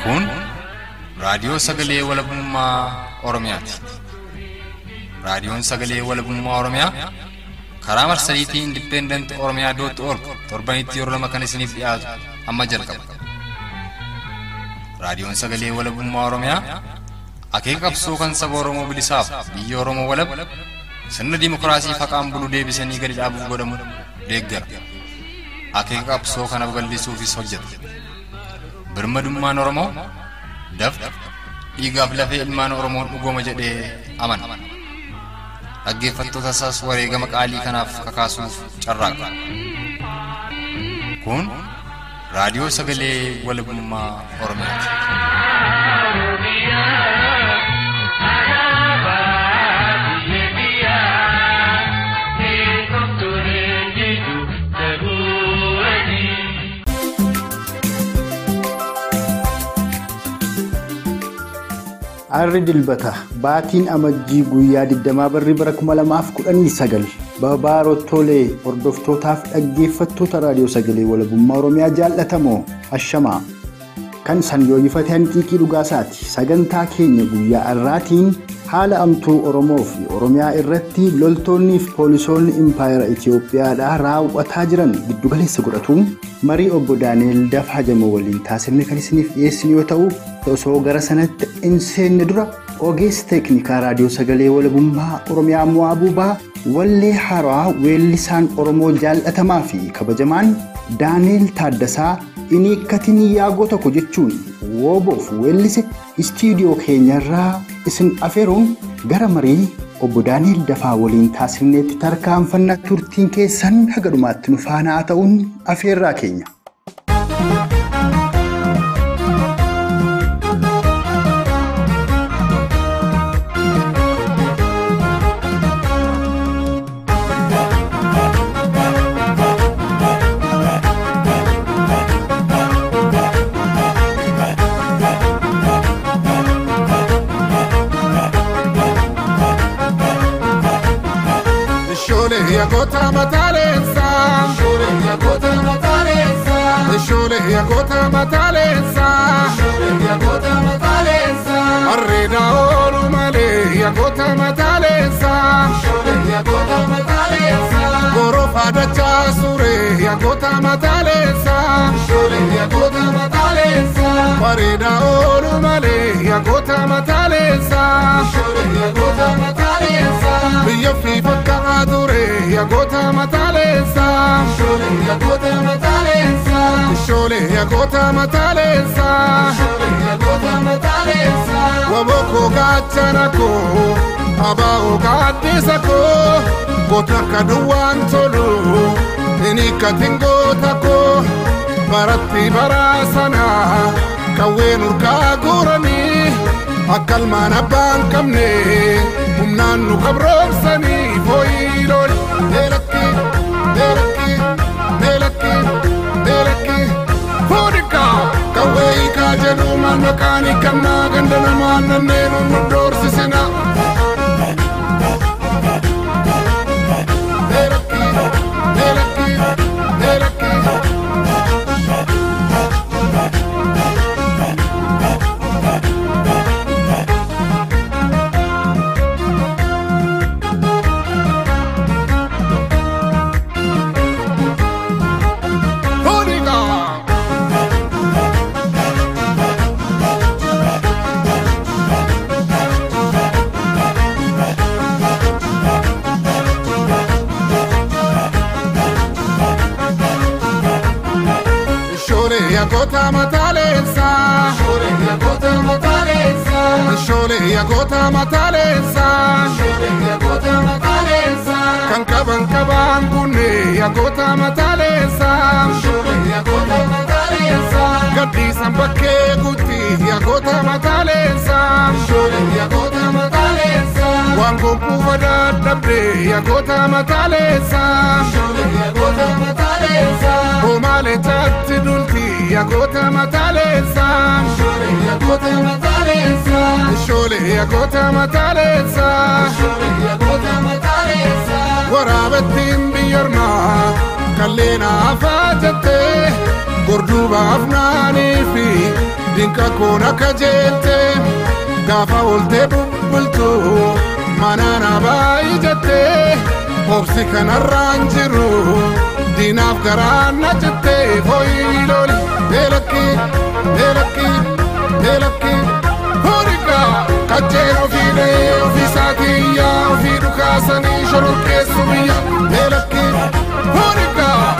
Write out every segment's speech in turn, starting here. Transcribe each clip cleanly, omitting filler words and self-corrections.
Kun raadiyoo sagalee walabummaa Oromiyaati. Raadiyoon sagalee walabummaa Oromiyaa karaa marsariitii Independent Oromiyaa dot org torbanitti yeroo lama kan isiniif dhiyaatu amma jalqaba. Raadiyoon sagalee walabummaa Oromiyaa akeeka qabsoo kan saba Oromoo bilisaaf biyya Oromoo walab sirna dimookiraasii faqaan bulu deebisanii gadi dhaabuuf godhamu deeggara. Akeeka qabsoo kana babal'isuufis hojjeta. Birmadummaan Oromoo dafqa dhiigaaf lafee ilmaan Oromoon dhugooma jedhee amana. Dhaggeeffattoota isaas wareegama qaalii kanaaf kakaasuuf carraaqa. Kun raadiyoo sagalee walabummaa Oromiyaati. Arri dilbata baatiin amajjii guyyaa 20 barri bara 2019 babaarottolee hordoftootaaf dhaggeeffattoota raadiyoo sagalee walabummaa Oromiyaa jaallatamoo ashamaa kan sanyooyifate hanqiiqii dhugaasaati sagantaa keenya guyyaa arraatiin haala amtuu Oromoo fi Oromiyaa irratti loltoonni fi poolisoonni impaayera Itiyoophiyaadhaa raawwataa jiran giddugaleessa godhatuun marii obbo Daani'el Dafaa Jamoo waliin taasifne kan isiniif dhiyeessinu yoo ta'u osoo gara sanatti hin seenne dura ogeessi teeknikaa raadiyoo sagalee walabummaa Oromiyaa Mo'aa Buubaa wallee haaraa weellisaan Oromoo jaallatamaa fi kabajamaan Daani'el Taaddasaa inni ikkatiin yaagoo tokko jechuun wooboof weellise istiidiyoo keenyarraa isin afeeruun gara marii obbo Daani'el Dafaa waliin taasifneetti tarkaanfannaa turtiin keessan haga dhumaatti nu faana ta'uun afeerraa keenya. Goota mataaleensa. Shoolee goota mataaleensa. Shoolee goota mataaleensa. Shoolee goota mataaleensa. Harreeda oolu malee goota mataaleensa. Shoolee goota mataaleensa. Goroofa dachaa suuree goota mataaleensa. Shoolee goota mataaleensa. Bareeda oolu malee goota mataaleensa. Shoolee goota mataaleensa. Biyya fi fakkaa duree. Goota mataaleensa. Shoolee goota mataaleensa. Shoolee goota mataaleensa. Shoolee goota mataaleensa. Waboko gaachana koo abaa'oo gaaddisa koo goota akka duwwaan tolu inni katiin goota koo baratti baraasana kawween urgaa guuranii akka ilmaan abbaan qabne humnaan nu qabroomsanii fooyiloon. Nelakki, nelakki, nelakki, nelakki. Fuudhika! Kawwee hiikaa jedhu maal maqaan hiikannaa ganda namaa nanneen nu doorsisina. Nelakki, nelakki, nelakki. Goota mataaleensa. Shoolee goota mataaleensa. Shoolee goota mataaleensa. Shoolee goota mataaleensa. Kan qaban qabaan kunne yagoota mataaleensa. Shoolee yagoota mataaleensa. Gaddiisan bakkee guutti yagoota mataaleensa. Shoolee yagoota mataaleensa. Waan gobbuu badhaadhabdee yagoota mataaleensa. Shoolee yagoota mataaleensa. Homaalee taatti dulti yagoota mataaleensa. Shoolee yagoota mataaleensa. Shoolee yagoota mataaleensa. Shoolee yagoota mataaleensa. Waraabettiin biyyoormaa kalleen afaa jettee gorduubaaf naanii fi dinqa koon akka jettee gaafa ooltee bubbultu manaan abaayii jettee obsi kanarraan jiru diinaaf garaan na jettee hooyi loli beelakki beelakki beelakki hoorikaa kajjeen ofii dhahee ofiisaatii yaa ofii dhukaasanii shororkeessu biyya beelakki hoorikaa.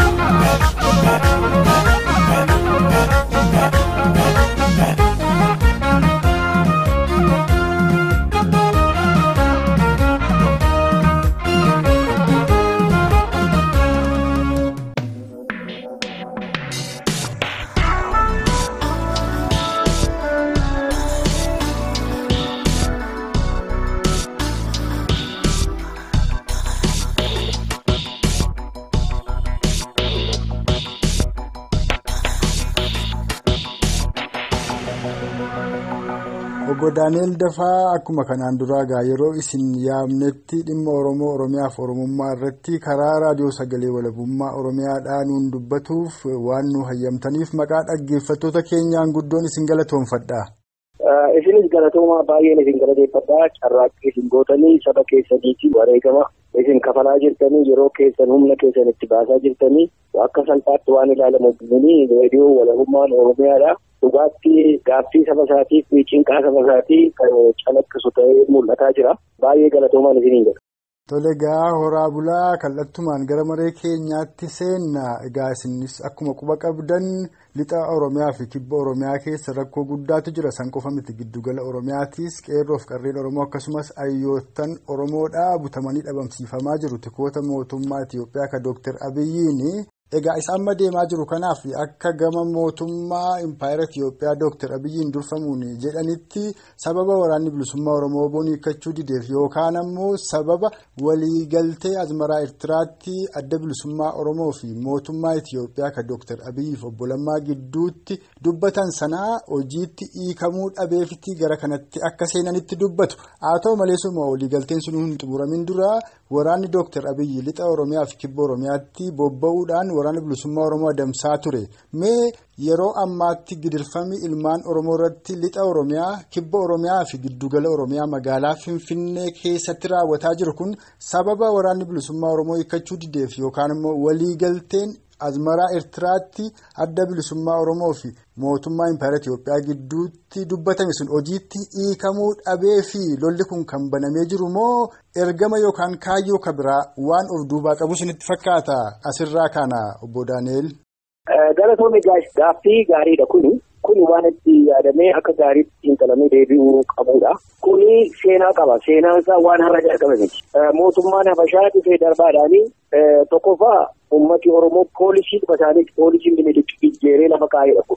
Obbo Daani'el Dafaa akkuma kanaan duraa egaa yeroo isin yaamnetti dhimma Oromoo Oromiyaaf Oromummaa irratti karaa raadiyoo sagalee walabummaa Oromiyaadhaa nuun dubbatuuf waan nu hayyamtaniif maqaa dhaggeeffattoota keenyaan guddoon isin galatoomfadha. Isinis galatoomaa baay'een isin galateeffadha. Carraaqqii isin gootanii saba keessaniitiin wareegama isin kafalaa jirtanii yeroo keessan humna keessan itti baasaa jirtanii akka salphaatti waan ilaalamu raadiyoo walabummaan Oromiyaadha. Dhugaatti gaaffii saba isaatiif cinqaa saba isaatii kan calaqqisu ta'ee mul'ataa jira. Baay'ee galatoomaan isiniin jedha. Tole egaa horaa bulaa kallattumaan gara maree keenyaatti seenna. Egaa isinis akkuma quba qabdan lixa Oromiyaa fi kibba Oromiyaa keessa rakkoo guddaatu jira. San qofa miti giddugala Oromiyaatis qeerroof qarreen Oromoo akkasumas hayyoottan Oromoodhaa butamanii dhabamsiifamaa jiru. Tikoota mootummaa Itiyoophiyaa kan Dooktar Abiyyiini. Egaa isa amma deemaa jiru kanaaf akka gama mootummaa Impaayera Itiyoophiyaa Dooktar Abiyyiin durfamuun jedhanitti sababa waraanni bilisummaa Oromoo boon hiikkachuu dideef yookaan ammoo sababa waliigaltee Asmaraa Eertiraatti adda bilisummaa Oromoo fi mootummaa Itiyoophiyaa kan Dooktar Abiyyiif obbo Lammaa gidduutti dubbatan sanaa hojiitti hiikamuu dhabeefiti gara kanatti akka seenanitti dubbatu. Haa ta'u malee suma waliigalteen sun hin xumuramin dura waraanni Dooktar Abiyyi lixa Oromiyaa fi kibba Oromiyaatti bobba'uudhaan waraana bilisummaa Oromoo adamsaa ture. Mee yeroo ammaatti gidirfamni ilmaan Oromoo irratti lixa Oromiyaa, kibba Oromiyaa fi giddugala Oromiyaa magaalaa Finfinnee keessatti raawwataa jiru kun sababa waraanni bilisummaa Oromoo hiikkachuu dideef yookaan immoo waliigalteen Asmaraa Eertiraatti adda bilisummaa Oromoo fi mootummaa Impaayera Itiyoophiyaa gidduutti dubbatame sun hojiitti hiikamuu dhabee fi lolli kun kan banamee jiru moo ergama yookaan kaayyoo kabiraa waan of duubaa qabu sunitti fakkaata asirraa kana obbo Daani'el. Galatoomii gaaffii gaariidha kuni. Kuni waan itti yaadamee akka gaariitti xiinxalamee deebi'uu qabudha. Kuni seenaa qaba. Seenaan isaa waan har'a jalqabe miti. Mootummaan Habashaa dhufee darbaadhaanii tokkoffaa uummati Oromoo poolisii dhufa isaaniif poolisiin Minilik ijjeeree lafa kaa'eedha.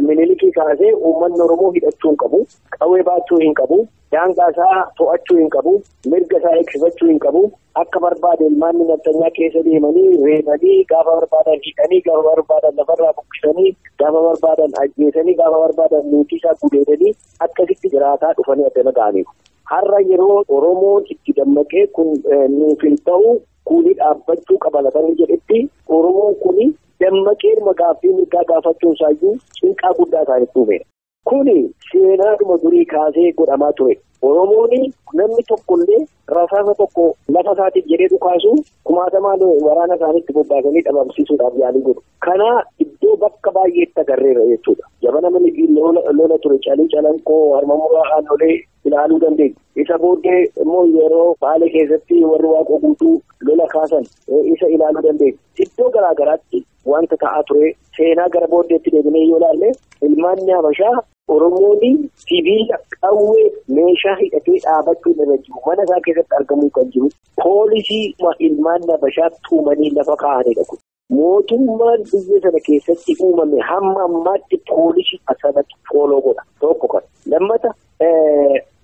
Minilikii kaasee uummanni Oromoo hidhachuu hin qabu, qawwee baachuu hin qabu, daangaa isaa to'achuu hin qabu, mirga isaa eegsifachuu hin qabu. Akka barbaade ilmaanni naftanyaa keessa deemanii reebanii gaafa barbaadan hidhanii gaafa barbaadan lafarraa buqqisanii gaafa barbaadan ajjeesanii gaafa barbaadan niitii isaa gudeedanii akkasitti jiraataa dhufanii addana ga'aniiru. Har'a yeroo Oromoon itti dammaqee kun nuuf hin ta'u kuni dhaabbachuu qaba lafarri jedhetti Oromoon kuni dammaqee gaaffii mirgaa gaafachuun isaayyuu cinqaa guddaa isaanitti uumeera. Kuni seenaadhuma durii kaasee godhamaa ture. Oromoon namni tokkollee rasaasa tokko lafa isaatiif jedhee dhukaasu kumaatamaan waraana isaaniitti bobbaasanii dhabamsiisuudhaaf yaalii godhu. Kana iddoo bakka baay'eetti agarreera jechuudha. Jabana lola ture calii calanqoo harmamuraa aanolee ilaaluu dandeenya. Isa booddee immoo yeroo Baalee keessatti warri waaqoo guutuu lola kaasan isa ilaaluu dandeenya. Iddoo garaa garaatti wanta ta'aa ture seenaa gara booddeetti deebinee yoo ilaalle ilmaanni Habashaa Oromoon sibiila qawwee meeshaa hidhatee dhaabachuu irra jiru mana isaa keessatti argamuu kan jiru poolisii ilmaan Habashaa tuumanii lafa kaa'anidha kun. Mootummaan biyya sana keessatti uumame hamma ammaatti poolisii sanatti fooloo godha tokko kana. Lammata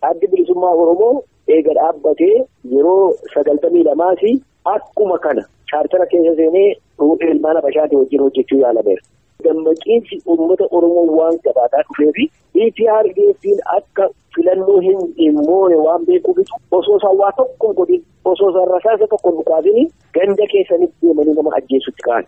addi bilisummaa Oromoo eega dhaabbatee yeroo 92 akkuma kana chaartara keessa seenee ruuxee ilmaan Habashaatii wajjin hojjechuu yaalameera. Gammaqiinsi uummata Oromoo waan gabaataa dhufee fi EPRDF'n akka filannoo hin moone waan beekuufitu osoo isaan waa tokko hin godhin osoo isaan rasaasa tokko hin dhukaasin ganda keessanitti deemanii nama ajjeesutti ka'an.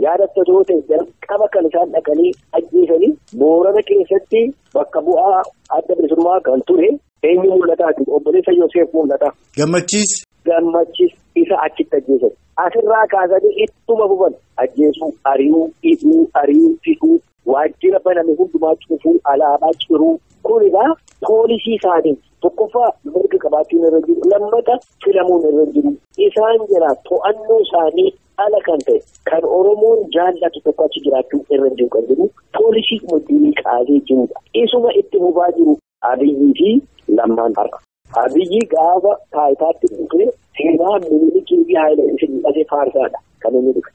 Yaadatta yoo ta'e jalqaba kan isaan dhaqanii ajjeesanii Boorana keessatti bakka bu'aa adda bilisummaa kan ture eenyu mul'ataati obboleessa Yoseef mul'ata. Gammachiis. Gammachiis isa achitti ajjeesan. Asirraa kaasanii ittuma fufan ajjeesuu, ari'uu, hidhuu, ari'uu, hidhuu, waajjira baname hundumaa cufuu, alaabaa ciruu. Kun egaa poolisii isaanii tokkoffaa mirga qabaachuun irra jiru, lammata filamuun irra jiru. Isaan jira to'annoo isaanii ala kan ta'e kan Oromoon jaallatu tokko achi jiraachuu irra jiru kan jiru poolisii durii kaasee jirudha. Isuma itti fufaa jiru Abiyyii fi Lammaan har'a. Abiyyi gaafa taayitaatti dhufee seenaa Minilikii fi Haayile Sillaasee faarsaadha kan inni dhufe.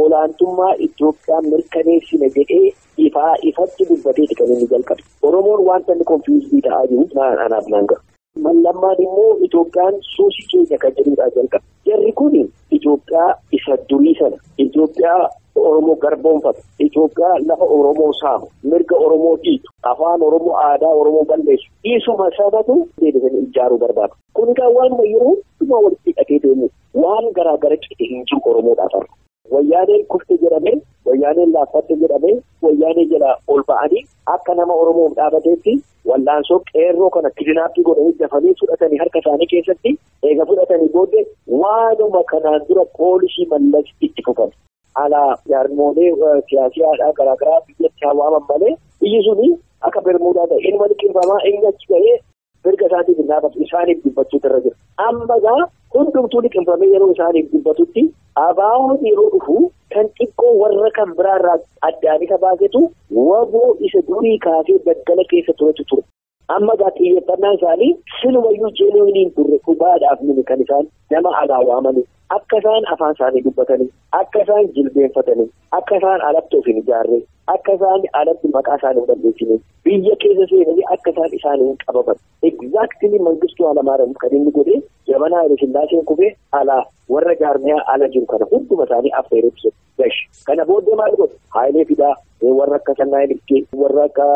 Olaantummaa Itoophiyaa mirkaneessina jedhee ifaa ifatti dubbateeti kan inni jalqabe. Oromoon wanta inni konfiyuuzii ta'aa jiru anaaf naan gahu. Lammaan immoo Itoophiyaan suusii keenya kan jedhudha jalqabe. Jarri kun Itoophiyaa isa durii sana Itoophiyaa Oromoo garboomfatu, Itoophiyaa lafa Oromoo saamu, mirga Oromoo dhiitu, afaan Oromoo aadaa Oromoo balleessu. Isuma sanatu deebisanii ijaaruu barbaadu. Kun egaa waanuma yeroo hundumaa walitti hidhatee deemu waan garaa gara cite hin jiru Oromoodhaaf har'a. Wayyaaneen kufte jedhamee, wayyaaneen laaffatte jedhamee, wayyaanee jalaa ol ba'anii akka nama Oromoof dhaabateetti wallaansoo qeerroo kana kidinaappii godhanii dafanii fudhatanii harka isaanii keessatti eega fudhatanii booddee waanuma kanaan dura poolisii Mallas itti fufan. Alaa jaarmolee siyaasiyaadhaa garaagaraa biyyatti hawaaman malee biyyi suni akka Bermuudaa ta'e inni liqimfamaa inni achi ga'ee mirga isaatiif hin dhaabatu isaaniif dubbachuutu irra jira. Amma egaa hundumtuu liqimfamee yeroo isaaniif dubbatutti abaawoon yeroo dhufu kan xiqqoo warra kan biraarraa addaan isa baasetu waboo isa durii kaasee daggala keessa turetu ture. Amma egaa xiyyeeffannaan isaanii silumayyuu jeelooniin turre dhugaadhaaf mini kan isaan nama alaa waamanii. Akka isaan afaan isaanii dubbatanii, akka isaan jilbeenfatanii, akka isaan alatti of hin ijaarre, akka isaan alatti maqaa isaanii hin balleessine, biyya keessa seenanii akka isaan isaanii hin qabaman. Egzaaktilii Mangistuu Hayilamaariyaam kan inni godhee jabanaa Haayile Sillaaseen kufee alaa warra jaarmiyaa ala jiru kana hunduma isaanii affeeruuf gash. Kana booddee maal godhe? Haayilee Fidaa, warra akka Sannaayil Ilkee, warra akka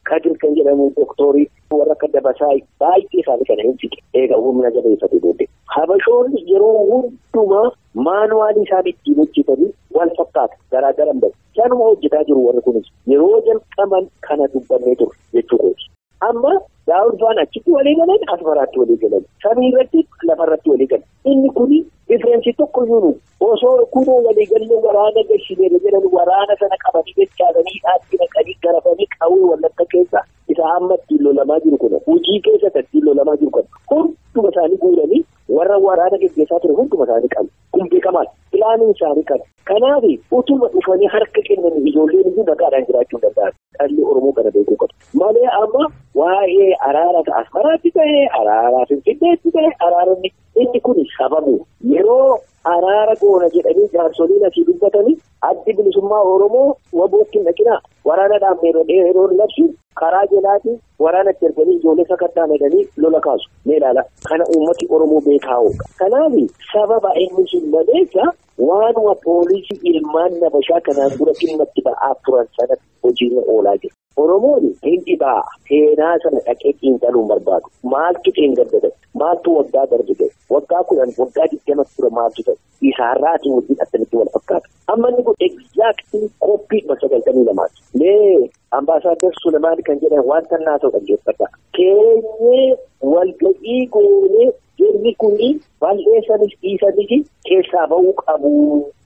Kadir kan jedhamu doktoorii, warra akka Dabasaay baay'ee isaanii kana hin fiqe. Egaa humna jabeeffatee booddee. Habashoonni yeroo hundumaa maanuwaalii isaan ittiin hojjetanii wal fakkaata garaagara hin bahu. Sanuma hojjetaa jiru warri kunis yeroo jalqaban kana dubbannee turre jechuu kooti. Amma Daawud faan achitti walii galan Asmaraatti walii galan samii irratti lafarratti walii galan. Inni kuni differensi tokko jiru osoo kunoo walii galee waraana gashineera jedhan waraana sana qabanii jechaadhanii hidhaatti naqanii garafanii qawwee wallakka keessa isa amma ittiin lolamaa jiru kuna hojii keessa ittiin lolamaa jiru kana hunduma isaanii guuranii warra waraana geggeessaa ture hunduma isaanii qabu. Kun beekamaadha. Pilaaniin isaanii kana. Kanaaf utuma dhufanii harka kennanii ijoolleen iyyuu nagaadhaan jiraachuu danda'an. Dhalli Oromoo kana beekuu qabu. Malee amma waa'ee araara Asmaraatti ta'ee araara Finfinneetti ta'ee araaronni inni kun sababu yeroo araara goona jedhanii jaarsoliin asii dubbatanii addi bilisummaa Oromoo wabootti hin dhaqinaa waraana dhaabneerra yeroo labsu karaa jalaatiin waraana itti erganii ijoollee sakattaan jedhanii lola kaasu. Mee ilaala kana uummati Oromoo beekaa'udha. Kanaaf sababa inni sun maleessa waanuma poolisii ilmaan Habashaa kanaan dura dhimma itti ba'aa turan sanatti hojiirra oolaa jira. Oromoon hin dhibaa seenaa sana dhaqee xiinxaluun barbaadu. Maaltu xiingadda ta'e? Maaltu waggaa darbe ta'e? Waggaa 10, waggaa 20 ture maaltu ta'e? Isaarraatiin wajjin akkamitti wal fakkaata? Amma inni kun egzaaktii koppii 92ti. Mee ambaasaaddar Sulemaan kan jedhan wanta naasoo dhaggeeffadha. Keenyee walga'ii goonee jirri kuni bal'eessanis dhiisanis keessaa ba'uu qabu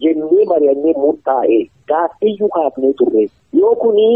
jennee mari'annee murtaa'e gaaffiyyuu kaafnee turre. Yoo kuni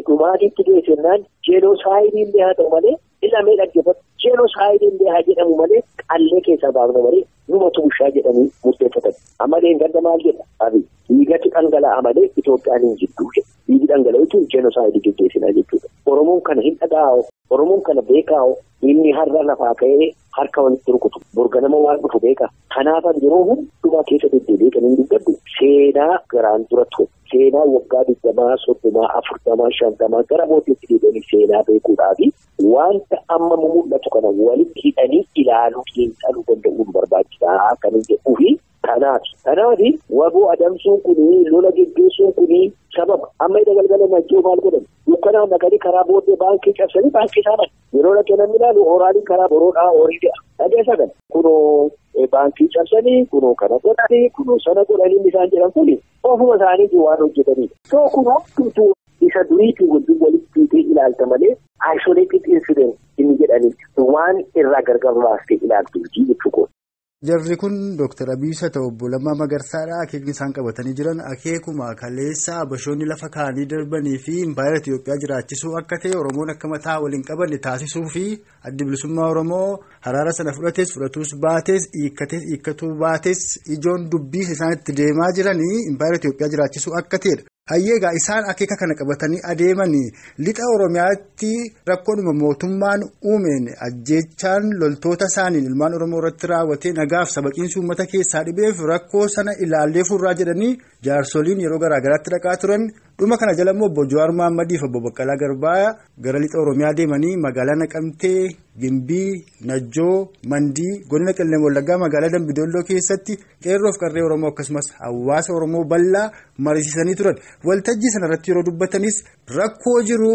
dhumaatiitti geessennaan jeenosaayidiin haa ta'u malee ilamee dhaggeeffatu jeenosaayidiin haa jedhamu malee qallee keessaa baafna malee numa tuushaa jedhanii murteeffatan. Amma deengadda maal jedha? Abi dhiigatu dhangala'a malee Itoophiyaan hin jidduu jedha. Dhiigi dhangala'u jechuun jenosaayidii geggeessinaa jechuudha. Oromoon kana hin dhaga'u. Oromoon kana beekaa. Inni har'a lafaa ka'ee harka walitti rukutu. Borganama waan dhufu beekaa. Kanaafan yeroo hundumaa keessa deddeebi'ee kan inni dubbadhu seenaa garaan dura ture. Seenaa waggaa 20, 30, 40, 50 gara booddeetti deebi'anii seenaa beekuudhaafi wanta amma mul'atu kana walitti hidhanii ilaaluu xiinxaluu danda'uun barbaachisaa kan hin jedhuufi kanaaf. Kanaaf waboo adamsuun kuni lola geggeessuun kuni sababa amma hidha galgala najjoo maal godhan dukkanaan dhaqanii karaa booddee baankii cabsanii baankii saaman yeroo dhaqee namni ilaalu horaaliin karaa boroodhaa horii de'a. Dhageessa kana kunoo baankii cabsanii kunoo kana godhanii kunoo sana godhanii isaan jedhan kuni ofuma isaaniitiin waan hojjetanidha. Soo kun hundumtuu isa duriitiin wajjin walitti fiixee ilaalta malee isolated incident inni jedhanii waan irraa gargar baastee ilaaltu jechuudha. Jarri kun Dr. Abiy ta'u obbo Lammaa Magarsaadha. Akeekni isaan qabatanii jiran akeekuma kaleessa Habashoonni lafa kaanii darbanii fi impaayera Itiyoophiyaa jiraachisuu akka ta'e Oromoon akka mataa waliin qabanne taasisuu fi addi bilisummaa Oromoo haraara sana fudhates fudhatuus baates hiikkates hiikkatuu baates ijoon dubbii isaan itti deemaa jiranii impaayera Itiyoophiyaa jiraachisuu akka ta'edha. Hayyeegaa isaan akeeka kana qabatanii adeemanii lixa Oromiyaatti rakkoonuma mootummaan uumeen ajjeechaan loltoota isaaniin ilmaan Oromoo irratti raawwatee nagaaf sabaqiinsi uummata keessaa dhibeef rakkoo sana ilaallee furraa jedhanii jaarsoliin yeroo garaagaraatti dhaqaa turan. Dhuma kana jala immoo obbo Jawaar Mahaammadiif obbo Baqqalaa Garbaa gara lixa Oromiyaa deemanii magaalaa Naqamtee, Gimbii, Najjoo, Mandii, godina Qellem Wallaggaa magaalaa Dambidolloo keessatti qeerroof qarree Oromoo akkasumas hawaasa Oromoo bal'aa mariisisanii turan. Waltajjii sanarratti yeroo dubbatanis rakkoo jiru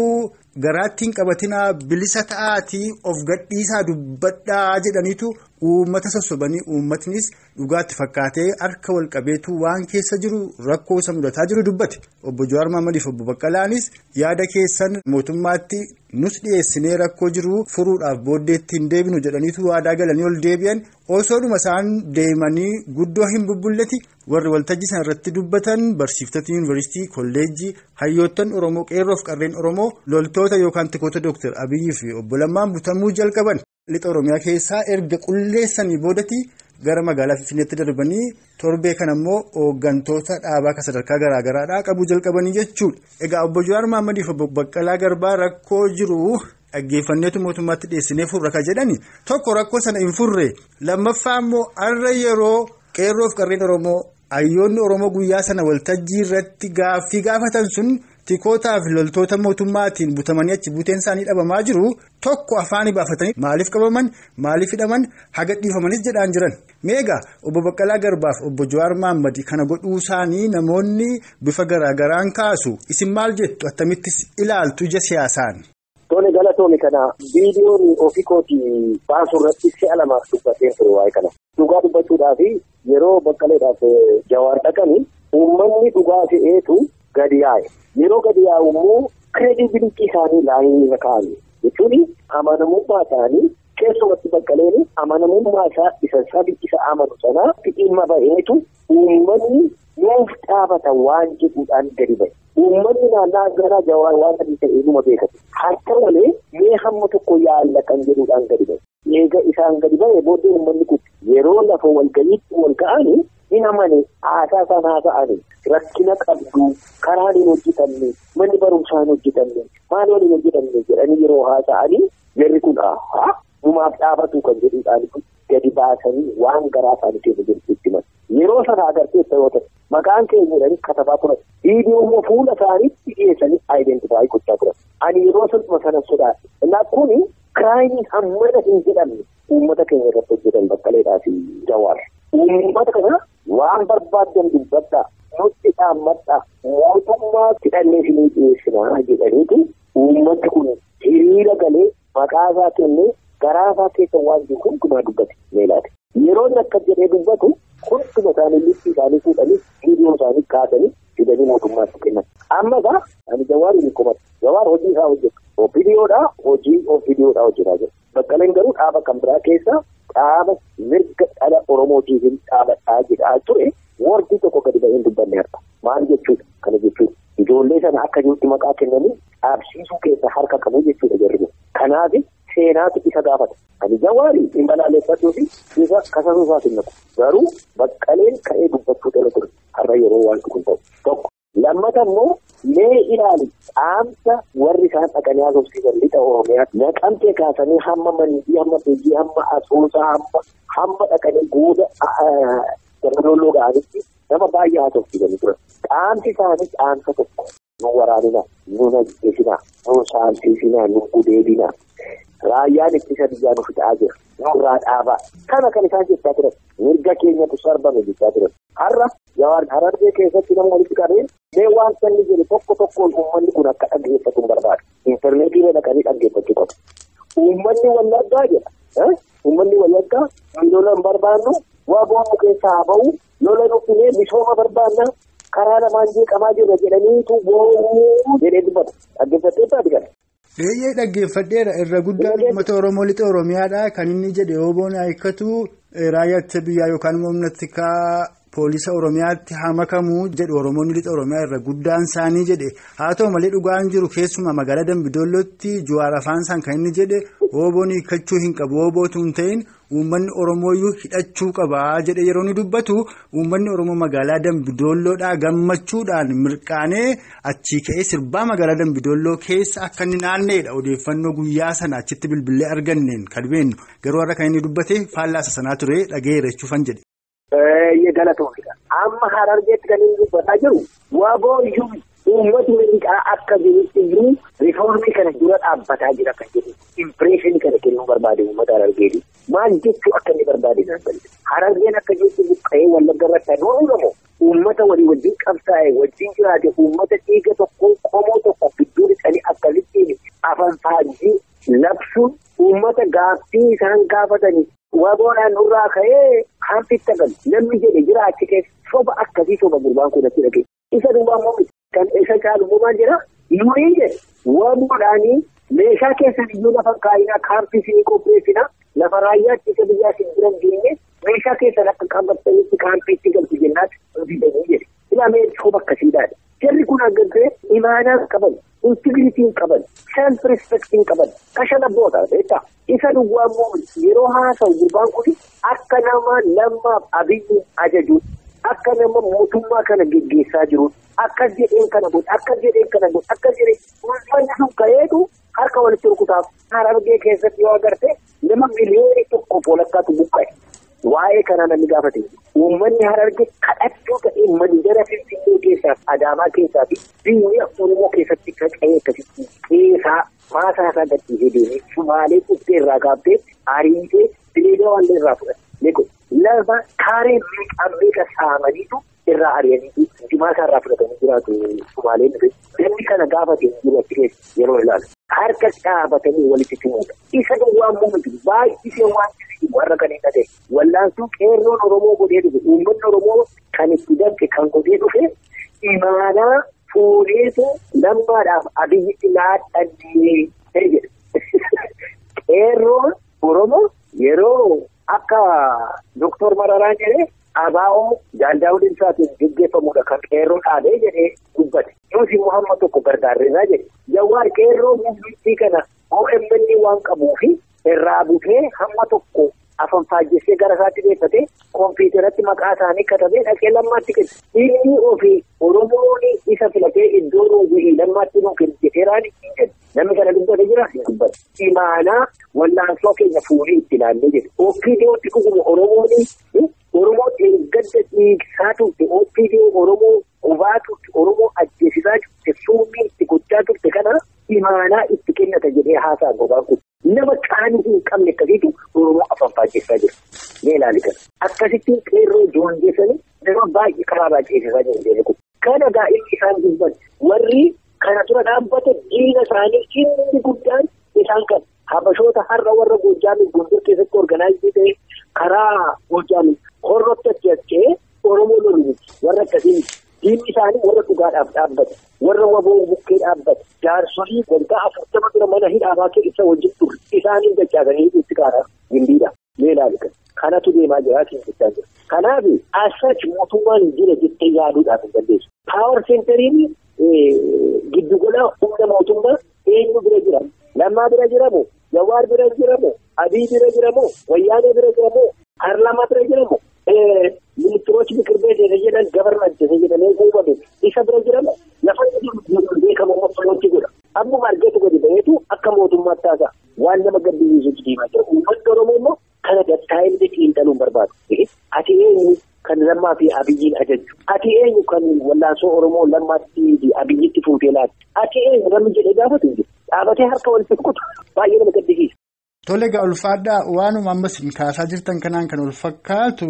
garaatti hin qabatinaa bilisa ta'aatii of gadhiisaa dubbadhaa jedhaniitu uummata sossobanii uummatnis dhugaatti fakkaatee harka walqabeetu waan keessa jiru rakkoo isa mudataa jiru dubbate. Obbo Jawaar Mahaammadiif obbo Baqqalaanis yaada keessan mootummaatti nus dhiyeessinee rakkoo jiru furuudhaaf booddeetti hin deebinu jedhaniitu waadaa galanii ol deebi'an osoodhuma isaan deemanii guddoo hin bubbulleti warri waltajjii sana irratti dubbatan barsiiftota yuunivarsiitii kolleejjii hayyoottan Oromoo qeerroof qarreen Oromoo loltoota yookaan tikoota Dr. Abiyyi fi obbo Lammaan butamuu jalqaban. Lixa Oromiyaa keessaa erga qulleessanii boodatti gara magaalaa Finfinneetti darbanii torbee kana immoo hooggantoota dhaabaa kan sadarkaa garaagaraadhaa qabuu jalqabanii jechuudha. Egaa obbo Jawaar Mahaammadiif obbo Baqqalaa Garbaa rakkoo jiru dhaggeeffanneetu mootummaatti dhiyeessinee furra ka jedhani tokko rakkoo sana hin furre lammaffaa immoo har'a yeroo qeerroof qarreen Oromoo hayyoonni Oromoo guyyaa sana waltajjii irratti gaaffii gaafatan sun. Tikootaa fi loltoota mootummaatiin butamanii achi buteen isaanii dhabamaa jiru tokko afaanii baafatanii maaliif qabaman maaliif hidhaman haga dhiifamanis jedhaan jiran. Meegaa obbo Baqqalaa Garbaaf obbo Jawaar Mahaammad kana godhuu isaanii namoonni bifa garaagaraan kaasu isin maal jettu akkamittis ilaaltu ija siyaasaan? Tole galatoomi kana viidiyoon ofii kootii baasuu irratti si'a lamaaf dubbateen ture waa'ee kana. Dhugaa dubbachuudhaaf yeroo Baqqaleedhaaf Jawaar dhaqanii uummanni dhugaa fe'eetu gadi yaa'e. Yeroo gadi yaa'u immoo kireedibilitii isaanii laayinii irra kaa'ame jechuun amanamummaa isaanii keessumatti Baqqaleen amanamummaa isaa isa sabi isa amanu sanaa dhimma ba'eetu uummanni nuuf dhaabata waan jedhuudhaan gadi ba'e. Uummanni naannaa gara Jawaar waan adii ta'e numa beekatu. Harka malee mee hamma tokko yaalla kan jedhuudhaan gadi ba'e. Eega isaan gadi ba'e booddee uummanni kun yeroo lafa walga'iitti wal ga'anii hin amane haasaa isaan haasa'anii rakkina qabdu karaan hin hojjetamne manni barumsaa hin hojjetamne maal waliin hojjetamne jedhanii yeroo haasa'anii jarri kun numaaf dhaabatu kan jedhuudhaan gadi baasanii waan garaa isaanii keessa jiru itti himan. Yeroo sana agarteessa yoo ta'u maqaan keenya jedhanii katabaa turan. Viidiyoo immoo fuula isaaniitti dhiyeessanii aayidentifaayi gochaa turan. Ani yeroo sana sodaadhe. Innaa kuni kiraayimii hammana hin jedhamne uummata keenya irratti hojjetan Baqqaleedhaa fi Jawaar. Uummata kana waan barbaaddan dubbadhaa nutti dhaammadhaa mootummaa hidhannee isinii dhiyeessinaa jedhaniitu uummatni kun hiriira galee maqaa isaa kennee garaa isaa keessa waan jiru hundumaa dubbate meelaati. Yeroo inni akka jedhee dubbatu hunduma isaanii lifti isaanii fuudhanii viidiyoo isaanii kaasanii fidanii mootummaatti kennan. Amma egaa ani Jawaar hin komatu. Jawaar hojii isaa hojjeta. Opiiniyoodhaa hojii opiiniyoodhaa hojjetaa jira. Baqqaleen garuu dhaaba kan biraa keessa dhaaba mirga dhala Oromootiif dhaabadhaa jedhaa ture warri tokko gadi ba'ee hin dubbanne harka. Maal jechuudha? Kana jechuudha. Ijoollee sana akka jirutti maqaa kennanii dhaabsiisuu keessa harka qabu jechuudha jarri kun. Kanaaf seenaatu isa gaafata. Ani Jawaarii hin balaaleffadhuu fi isa kasasuu isaas hin naqu. Garuu Baqqaleen ka'ee dubbachuu dhala ture. Har'a yeroo waan kun ta'u. Tokko. Lammata immoo Mee ilaali dhaamsa warri isaan dhaqanii haasofsiisan lixa Oromiyaa naqamtee kaasanii hamma Mandii hamma Beejii hamma Asoosaa hamma dhaqanii guuta Dambidolloo ga'anitti nama baay'ee haasofsiisanii turan. Dhaamsi isaanii dhaamsa tokko. Nu waraanina, nu ajjeesinaa, nu saamsiisinaa, nu gudeedinaa. Raayyaan ittisa biyyaa nu fixaa jira. Nurraa dhaabaa. Kana kan isaan jechaa turan. Mirga keenyatu sarbame jechaa turan. Har'a Jawaar Harargee keessatti nama walitti qabee mee waan sanni jedhu tokko tokkoon uummanni kun akka dhaggeeffatu hin barbaadu. Intarneetii irra dhaqanii dhaggeeffachuu qabu. Uummanni Wallaggaa jedha. Uummanni Wallaggaa lola hin barbaannu, waa boonu keessaa haa ba'u, lola nuuf misooma barbaanna, karaa lamaan jeeqamaa jirra jedhaniitu boo'uu jedhee dubbata. Dhaggeeffattee taate kana. Eeyyee dhaggeeffadheera. Irra guddaan uummata Oromoo lixa Oromiyaadha. Kan inni jedhe Oboon hiikkatu raayyaa ittisa biyyaa yookaan immoo humna tikaa poolisa Oromiyaatti haa makamu jedhu Oromoonni lixa Oromiyaa irra guddaan isaanii jedhe. Haa ta'u malee dhugaan jiru keessumaa magaalaa Dambidollootti Jawaar afaan isaan kan inni jedhe Oboon hiikkachuu hin qabu. Obootu hin ta'in uummanni Oromooyyuu hidhachuu qaba jedhe yeroo inni dubbatu uummanni Oromoo magaalaa Dambidoolloodhaa gammachuudhaan mirqaanee achii ka'ee sirbaa magaalaa Dambidolloo keessa akka inni naanna'edha. Odeeffannoo guyyaa sana achitti bilbilee arganneen kan beennu garuu har'a kan inni dubbate faallaa sanaa ture dhageera jechuufan jedhe. Baay'ee galatoomidha. Amma Harargeetti kan inni dubbataa jiru wabooyyuu uummatni lixaa akka jirutti jiru riifoormii kana dura dhaabbataa jira kan jedhu impireeshinii kana kennuu barbaade uummata Harargeeti. Maal jechuu akka inni barbaade naan galte. Harargeen akka jirutti buqqa'ee Wallagga irratti hanuunamu uummata walii wajjin qabsaa'e wajjin jiraate uummata dhiiga tokko qomoo tokko gidduu lixanii akkasittiin afaan faajjii labsuun uummata gaaffii isaan gaafatanii waboodhaan nurraa ka'ee haampitti galu namni jedhe jira achi keessa soba akkasii soba gurbaan kun achi dhagee isa duubaa immoo kan isa caalu maal jedhaa nuyi jedhe waboodhaanii meeshaa keessan iyyuu lafa kaayinaa kaampii isinii qopheessinaa lafa raayyaatti isa biyyaa isin jiran geenye meeshaa keessan akka qabatanitti kaampiitti galtu jennaatti hojjetanii jedhe ilaa soba akkasiidhaadha. Jarri kun agartee imaanaa qaban, intigiriitii qaban, self respectiin qaban, kashan abboota beektaa. Isa duwwaa immoo yeroo haasa'u gurbaan kun akka nama lammaaf Abiyyi ajajuun, akka nama mootummaa kana geggeessaa jiruun, akkas jedheen kana godhe, akkas jedheen kana godhe, akkas jedheen uummanni sun ka'eetu harka walitti rukutaaf. Harargee keessatti yoo agarte nama 1.1 miliyoonatu buqqa'e. Waa'ee kanaa namni gaafate uummanni Harargee kadhachuu ta'ee mandara Finfinnee keessaa Adaamaa keessaa fi biyya Oromoo keessatti faca'ee akkasitti qeesaa maasaa isaa gadhiisee deemee Sumaalee dhuftee irraa gaaftee ariitee bineelda waan irraa fudhate. Lafa kaaree meeqa meeqa saamaniitu irraa ari'aniitu jimaasaa irraa fudhatanii jiraatu Sumaaleen dhufe. Namni kana gaafate jiru achi keessa yeroo ilaalu. Harka dhaabatanii walitti cimuudha. Isa duwwaa immoo miti baay'isee waan warra kan hin dhaga'e. Wallaansuu qeerroon Oromoo godhee dhufe uummanni Oromoo kan itti danfe kan godhee dhufe imaanaa fuudheetu lammaadhaaf Abiyyitti laadhannee jedhe. Qeerroon Oromoo yeroo akka Doktor Mararaan jedhee ABO Daawud Ibsaatiin geggeeffamudha kan qeerroo dhaabee jedhee dubbate. Nuti immoo hamma tokko gargaarreerraa jedhe. Jawaar qeerroo muummee kana OMN waan qabuufi irraa butee hamma tokko afaan faajjessee gara isaatti deeffatee kompiitaratti maqaa isaanii katabee dhaqee lammaatti kenne. Inni ofii Oromoon isa filatee iddoo nuyi lammaatti nuu kennu jedheeraan hin jedhu. Namni kana dubbate jira hin dubbate. Imaanaa wallaansoo keenya fuudhee itti ilaallee jedhe. OPDOtti dhuguma Oromoon Oromoo gadda dhiigsaa turte OPDO Oromoo gubaa turte Oromoo ajjeesisaa turte summii itti gochaa turte kana imaanaa itti kennata jedhee haasaa gobaan kun. Nama qaanii hin qabne akkasiitu Oromoo afaan faajjessaa jira. Mee ilaali kana. Akkasittiin qeerroo joonjesanii nama baay'ee karaa baay'eessisaa jiru jedhe kun. Kana gaa'illi isaan dubban warri kana dura dhaabbate diina isaanii inni guddaan isaan kan Habashoota har'a warra Goojjaamii Gondor keessatti organaayizii ta'e karaa Goojjaamii horrotti achi achee Oromoo lolu miti warra akkasii miti. Diinni isaanii warra dhugaadhaaf dhaabbate warra waboo bukkee dhaabbate jaarsolii waggaa 40 dura mana hidhaabaa keessa wajjin turre isaaniin dachaasanii itti kaara gimbiidha. Mee ilaali kana. Kanatu deemaa jira jechaa jira. Kanaaf as mootummaan jira jettee yaaduudhaaf hin dandeessu. Paawar seentariin giddugala humna mootummaa eenyu bira jira? Lammaa bira jiramoo? Jawaar bira jiramoo? Abiy bira jiramoo? Wayyaanee bira jiramoo? Paarlaamaa bira jiramoo? Ministiroota mikir beet isa jedhan gabarmanti isa jedhamee uumame isa bira jiramoo? Lafa kan Lammaa fi Abiyyiin ajaju? Ati eenyu kan wallaansoo Oromoo Lammaatti fi Abiyyitti fuutee laatu? Ati eenyu namni jedhee gaafatu hin jiru. Dhaabatee harka walitti rukutu baay'ee nama gaddisiisa. Tole egaa ulfaadhaa waanuma ammas hin kaasaa jirtan kanaan kan ol fakkaatu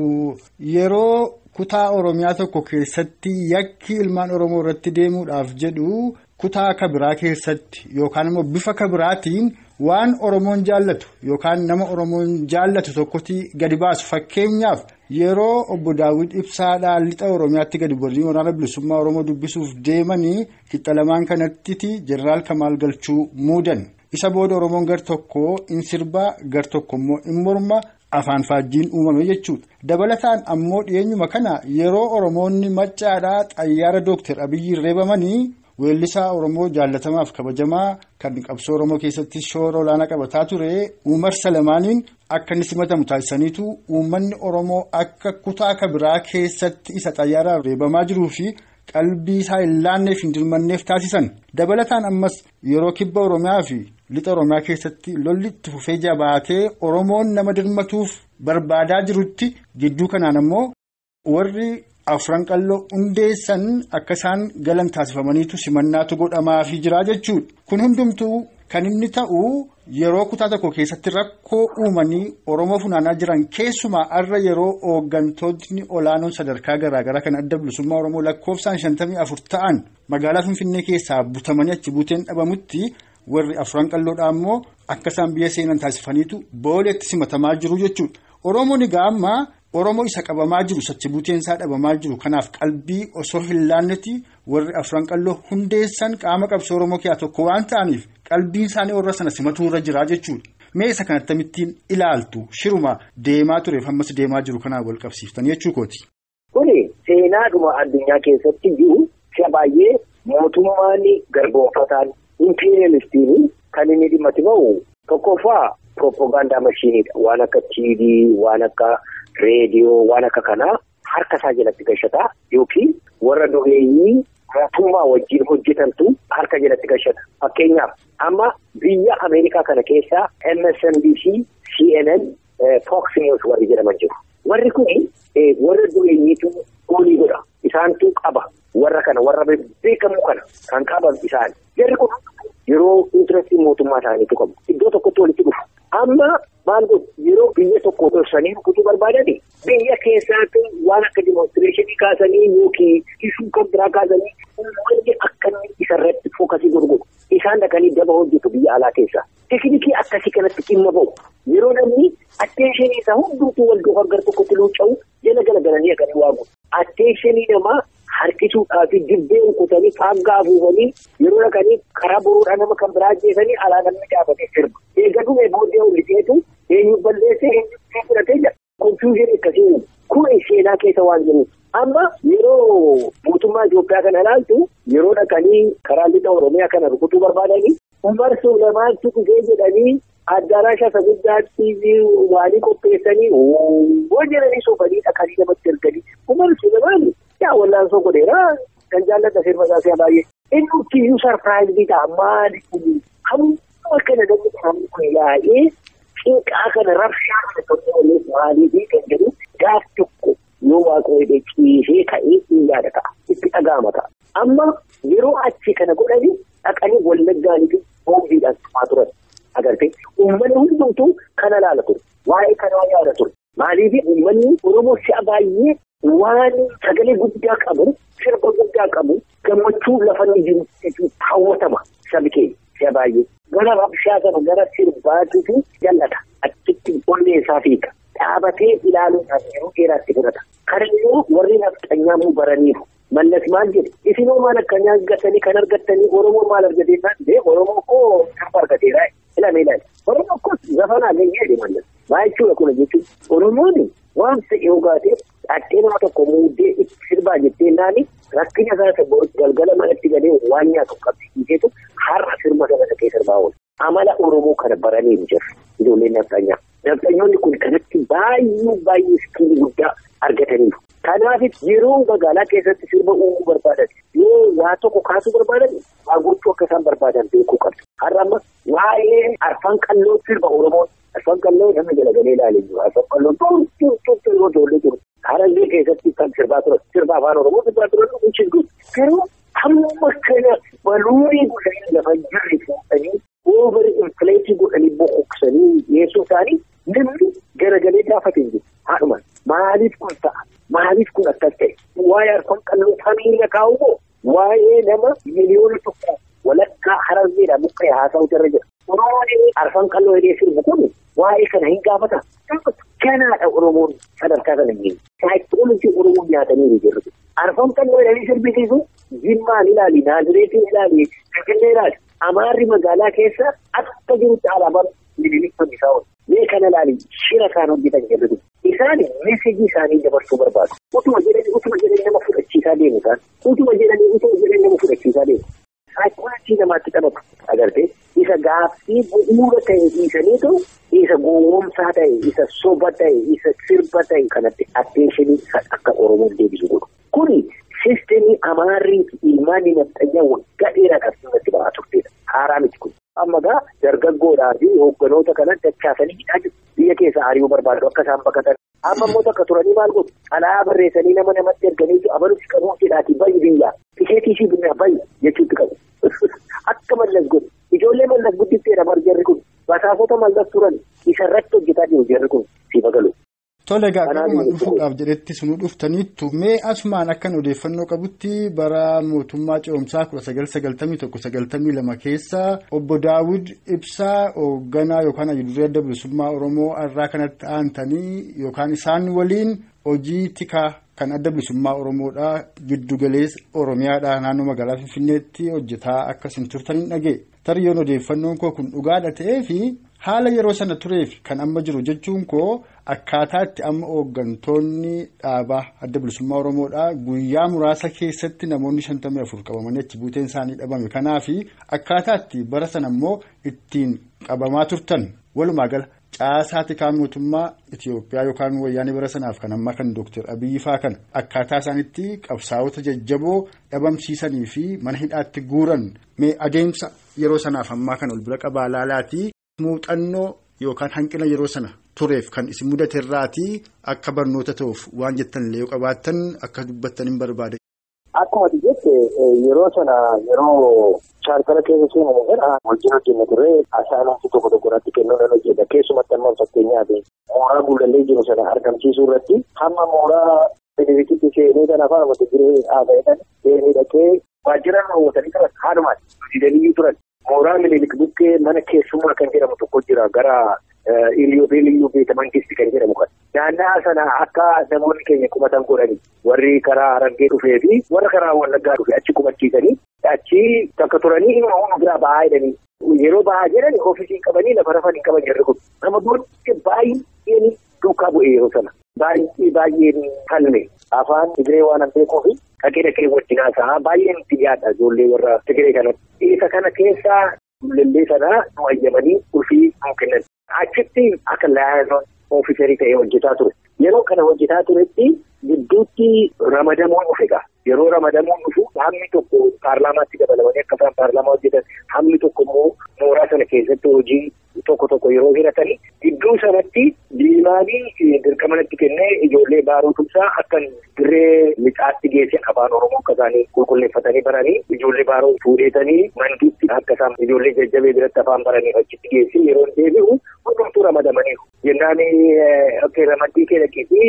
yeroo kutaa Oromiyaa tokko keessatti yakki ilmaan Oromoo irratti deemuudhaaf jedhu kutaa kabiraa keessatti yookaan immoo bifa kabiraatiin waan Oromoon jaallatu yookaan nama Oromoon jaallatu tokkotti gadi baasu. Fakkeenyaaf yeroo obbo Daawwid Ibsaadhaan lixa Oromiyaatti gadi bu'anii waraana bilisummaa Oromoo dubbisuuf deemanii qixxa lamaan kanattiti Jeneraal Kamaal Galchuu muudan. Isa booda Oromoon gar tokko in sirbaa gar tokko immoo in morma afaan faajjiin uumame jechuudha. Dabalataan ammoo dhiyeenyuma kana yeroo Oromoonni maccaadhaa xayyaara Dooktar Abiyyiin reebamanii weellisaa Oromoo jaallatamaaf kabajamaa kan qabsoo Oromoo keessatti shoora olaanaa qabataa ture Umar Salamaaniin akka inni simatamu taasisaniitu uummanni Oromoo akka kutaa kabiraa keessatti isa xayyaaraan reebamaa jiruu fi qalbii isaa hin laanneef hin dirmanneef taasisan. Dabalataan ammas yeroo kibba Oromiyaa fi lixa Oromiyaa keessatti lolli itti fufee jabaatee Oromoon nama dirmatuuf barbaadaa jirutti gidduu kanaan ammoo warri afran qalloo hundeessan akka isaan galan taasifamaniitu simannaatu godhamaafii jira jechuudha. Kun hundumtuu kan inni ta'u yeroo kutaa tokko keessatti rakkoo uumanii Oromoo funaanaa jiran keessumaa har'a yeroo hooggantootni olaanoon sadarkaa garaagaraa kan adda bilisummaa Oromoo lakkoofsaan 54 ta'an magaalaa Finfinnee keessaa butamanii achi buuteen dhabamutti warri afran qalloodhaa immoo akka isaan biyya seenan taasifaniitu booleetti simatamaa jiru jechuudha. Oromoon egaa amma Oromoo isa qabamaa jiru sachi buuteen isaa dhabamaa jiru kanaaf qalbii osoo hin laannetti warri afran qalloo hundeessan qaama qabsoo Oromoo keessaa tokko waan ta'aniif qalbiin isaanii warra sana simatuu irra jira jechuudha. Mee isa kan akkamittiin ilaaltu shiruma deemaa tureef ammas deemaa jiru kanaan wal qabsiiftan jechuu kooti. Kuni seenaadhuma addunyaa keessatti jiru si'a baay'ee mootummaan garboomfataan impeeriyaalistiin kan inni dhimma itti ba'u tokkoffaa pirooppogaandaa mashiiniidha. Waan akka TV, waan akka reediyoo, waan akka kanaa harka isaa jalatti gashataa yookiin warra dureeyyii mootummaa wajjin hojjetantu harka jalatti gashata. Fakkeenyaaf amma biyya Ameerikaa kana keessa MSNBC, CNN, Fox News warri jedhaman jiru. Warri kuni warra dureeyyiitu goolii godha. Isaantu qaba. Warra kana warra beekamu kana kan qaban isaan. Jarri kun yeroo intirestii mootummaa isaaniitu qabu. Iddoo tokkotti walitti dhufu. Amma maal godhu yeroo biyya tokko dhoksanii rukutuu barbaadani biyya keessaatti waan akka dimoonstireeshinii kaasanii yookiin ishuu kan biraa kaasanii uummanni akka inni isarratti fookasii godhu. Isaan dhaqanii daba hojjetu biyya alaa keessaa. Tekinikii akkasii kanatti dhimma ba'u. Yeroo namni atteenshinii isaa hundumtuu wal duukaa gara tokkotti luucca'u jala galagalanii dhaqanii waamu. Atteenshinii namaa harkisuudhaa fi dibbee rukutanii faaggaa afuufanii yeroo dhaqanii karaa boruudhaan nama kan biraa ajjeesanii alaa namni dhaabatee sirba. Eega dhumee booddee ol eenyu balleessee eenyu fudhatee jira. Konfiyuuzhinii akkasii uumu. Kun seenaa keessa waan jiruuf. Amma yeroo mootummaa Itoophiyaa kana ilaaltu yeroo dhaqanii karaa lixa Oromiyaa kana rukutuu barbaadanii Umar Sulemaantu dhufee jedhanii addaraasha isa guddaatti waanii qopheessanii hoo jedhanii soofanii dhaqanii namatti erganii Umar Sulemaan yaa wallaansoo godheera kan jaalladha sirba isaa baay'ee. Inni uffiyyu sarpiraayizii ta'a maali kun hamma kana namni kun yaa'ee cinqaa kana rabshaa kana kan ooleef maaliif kan jedhu gaaf tokko yoo waaqa hidhee ciisee ka'ee hin yaada ta'a itti dhaga'ama ta'a. Amma yeroo achi kana godhanii dhaqanii wallaggaanii fi boombiidhaan tumaa turan agartee uummanni hundumtuu kana laala ture waa'ee kanaa yaada ture maaliif uummanni Oromoo si'a baay'ee waan sagalee guddaa qabu sirba guddaa qabu gammachuu lafa inni jiru hawwatama sabi keenya si'a baay'ee gara rabshaa sana gara sirbaatuu fi jallata achitti onnee isaa fiiga dhaabatee ilaaluudhaan yeroo dheeraatti fudhata. Kana immoo warri nafxanyaa immoo baraniiru. Mallas maal jedhe isinoo maal akkanaa argatanii kan argattanii Oromoo maal argatee isaan Oromoo koo sirba argateera ilaalee ilaali. Oromoo koo zafanaa ganyee jedhe Mallas. Maa jechuudha kuna jechuun Oromoon waan fe'e hogaatee dhattee nama tokko muuddee itti sirbaa jettee naani rakkina isaa galgala manatti galee waan nyaatu qabsiiseetu har'a sirba sana dhaqee sirbaa oola. Amala Oromoo kana baraniiru jirra ijoolleen nafxanyaa. Nafxanyoonni kun kanatti baay'ee baay'ee iskiilii guddaa argataniiru. Kanaaf yeroo magaalaa keessatti sirba uumuu barbaadan yoo waa tokko kaasuu barbaadan waa gochuu akka isaan barbaadan beekuu qabdu. Har'a amma waa'ee arfan qalloo sirba Oromoo arfan qalloo namni galagalee ilaalee jiru. Arfan qalloo turtuu yeroo ijoollee jiru. Harargee keessatti kan sirbaa turan sirba afaan Oromoo sirbaa turan which is good. Garuu hamma kana baluunii godhanii lafa jirri fuudhanii over inflate godhanii boqoqsanii dhiyeessuu isaanii namni garagalee gaafate hin jiru. Haadhuma maaliif kun ta'a? Maaliif kun akkas ta'e? Waa'ee arfan qalloo samiirra kaa'u moo waa'ee nama 1.1 miliyoona walakkaa Harargeedha buqqee haasa'utu irra jira. Oromoon inni arfan qalloo hidhee sirbu kun waa'ee kana hin gaafata. Kanaadha Oromoon sadarkaa kana hin jiru. Saayikoolojii Oromoon nyaatanii jirru. Arfan qalloo hidhanii sirbisiisu Jimmaan ilaali, Naazireetiin ilaali, Finfinnee ilaali. Amaarri magaalaa keessa akka jirutti alaabaan Minilik fannisaa oolu. Mee kana ilaali shira isaan hojjetan jirru. Isaan meesejii isaanii dabarsuu barbaadu. Utuma jedhanii nama fudhachiisaa deemu isaan. Utuma jedhanii nama fudhachiisaa deemu. Saayikoolojii namaatti taphatu agartee isa gaaffii bu'uura ta'e dhiisaniitu isa gowwoomsaa ta'e, isa soba ta'e, isa sirba ta'e kanatti atteenshinii akka Oromoon deebisu godhu. Kuni siistemii Amaarrii fi ilmaan nafxanyaa waggaa dheeraadhaaf irratti ba'aa turtedha. Haaraa miti kun. Amma gaa dargaggoodhaa fi hoogganoota kana dachaasanii hidhaa jiru. Biyya keessa ari'uu barbaadu akka isaan baqatan. Amma immoo takka turanii maal godhu? Xalayaa barreessanii nama namatti erganiitu abalutti qabuu jedhaatii bayi biyyaa. Tikeetii ishii binnaa bayi jechuutti qabu. Akka Mallas godhu. Ijoollee Mallas guddifteedha jarri kun. Basaasota Mallas turan isarratti hojjetaa jiru jarri kun siif galu. Tole egaa akkuma dhufuudhaaf jedhetti sunuu dhuftaniittu mee asumaan akkan odeeffannoo qabutti bara mootummaa ce'umsaa 1991-92 keessa obbo Daawud Ibsaa hoogganaa yookaan hayyuu adda bilisummaa Oromoo irraa kanatti aantanii yookaan isaan waliin hojii tikaa kan adda bilisummaa Oromoodhaa giddugaleessa Oromiyaadhaa naannoo magaalaa Finfinneetti hojjetaa akkasiin turtaniin dhagee tariyyoon odeeffannoon koo kun dhugaadha ta'ee fi haala yeroo sana tureef kan amma jiru jechuun koo akkaataa itti amma hooggantoonni dhaabaa adda bilisummaa Oromoodhaa guyyaa muraasa keessatti namoonni 54 qabamanii achi buuteen isaanii dhabame. Kanaaf akkaataa itti bara sana immoo ittiin qabamaa turtan walumaa gala caasaa tikaa mootummaa Itiyoophiyaa yookaan wayyaanee bara sanaaf kan ammaa kan Dooktar Abiyyi faa kan akkaataa isaanitti qabsaa'ota jajjaboo dhabamsiisanii fi mana hidhaatti guuran mee adeemsa yeroo sanaaf ammaa kan ol bira qabaa laalaatii. Muuxannoo yookaan hanqina yeroo sana tureef kan isin mudate irraatii akka barnoota ta'uuf waan jettan illee yoo qabaattan akka dubbattan hin barbaade. Akkuma ati jette yeroo sana yeroo chaartara keessa seename sana wajjin hojjenna turre asaalamsi tokko tokko irratti kennuu nan hojjedha. Keessumatti amma fakkeenyaaf mooraa guulallee jiru sana argamsiisuu irratti hamma mooraa Minilikitti seenee kan afaan uummata jiree haasa'edhaan seenee dhaqee waajjira raawwatanii turan haalumaatti hojjetanii turan. Mooraa Minilik bukkee mana keessummaa kan jedhamu tokko jira gara Iliyyoo Beeta Mangisti kan jedhamu kan. Naannaa sana akka namoonni keenya qubatan godhani warri karaa Harargee dhufee fi warra karaa Wallaggaa dhufe achi qubachiisanii achi takka turanii inuma hunda biraa ba'aa jedhanii yeroo ba'aa jedhan ofiisii qabanii lafa rafan hin qaban jarri kun. Nama booddee baay'een duukaa bu'e yeroo sana. Baay'een falme afaan Tigree waan beekuuf dhaqee wajjin haasa'a baay'een itti dhiyaata ijoollee warra Tigree kanatti. Isa kana keessaa lellee sana nu ayyamanii ulfii nuu kennan. Achitti akka laayazoon ofiisarii ta'ee hojjetaa ture. Yeroo kana hojjetaa turetti gidduutti ramadamuun dhufe egaa. Yeroo ramadamuun dhufu hammi tokko paarlaamaatti dabalamanii akka isaan paarlaamaa hojjetan hammi tokko immoo mooraa sana keessatti hojii tokko tokko yeroo hiratanii gidduu sanatti diimaanii dirqama natti kennee ijoollee baaruu tumsaa akka dirree lixaatti geesse afaan Oromoo akka isaanii qulqulleeffatanii baranii ijoollee baaruu fuudheetanii mandiitti akka isaan ijoollee jajjabee biratti afaan baranii achitti geesse yeroo deebi'u hundumtuu ramadamaniiru. Jennaan ramaddii kee dhaqeetii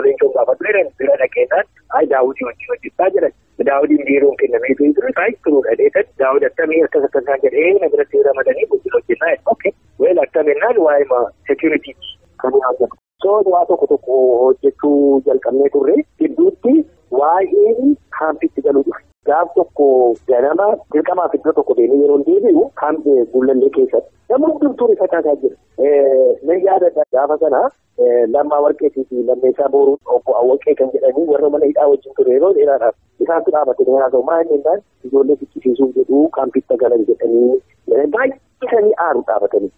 Leencoon gaafatu jedhan bira dhaqeessaan ayi Daawudii wajjin hojjechaa jedhan. Daawudiin biiroon kennamee ture ayi turuudha dheetan Daawud akkamii akkas akkasaan jedhee na biratti ramadanii wajjin hojjennaa jedhu. Okay well akkaminnaan waa'ee security kan hojjetu. So waa tokko tokko hojjechuu jalqabnee turre gidduutti waa'een kaampitti galuu dhufe. Gaaf tokko ganama dirqamaaf iddoo tokko deemee yeroo deebi'u kaampii Gullallee keessatti namni hundumtuu rifataa jira. Nan yaadadha gaafa sana Lammaa Warqeetii fi Lammeessaa Booruu obbo Awwaqee kan jedhanii warra mana hidhaa wajjin ture yeroo dheeraadhaaf isaantu dhaabatanii haasa'u maal jennaan ijoollee fichisiisuuf jedhu kaampitti galan jedhanii baay'isanii aaru dhaabatanii.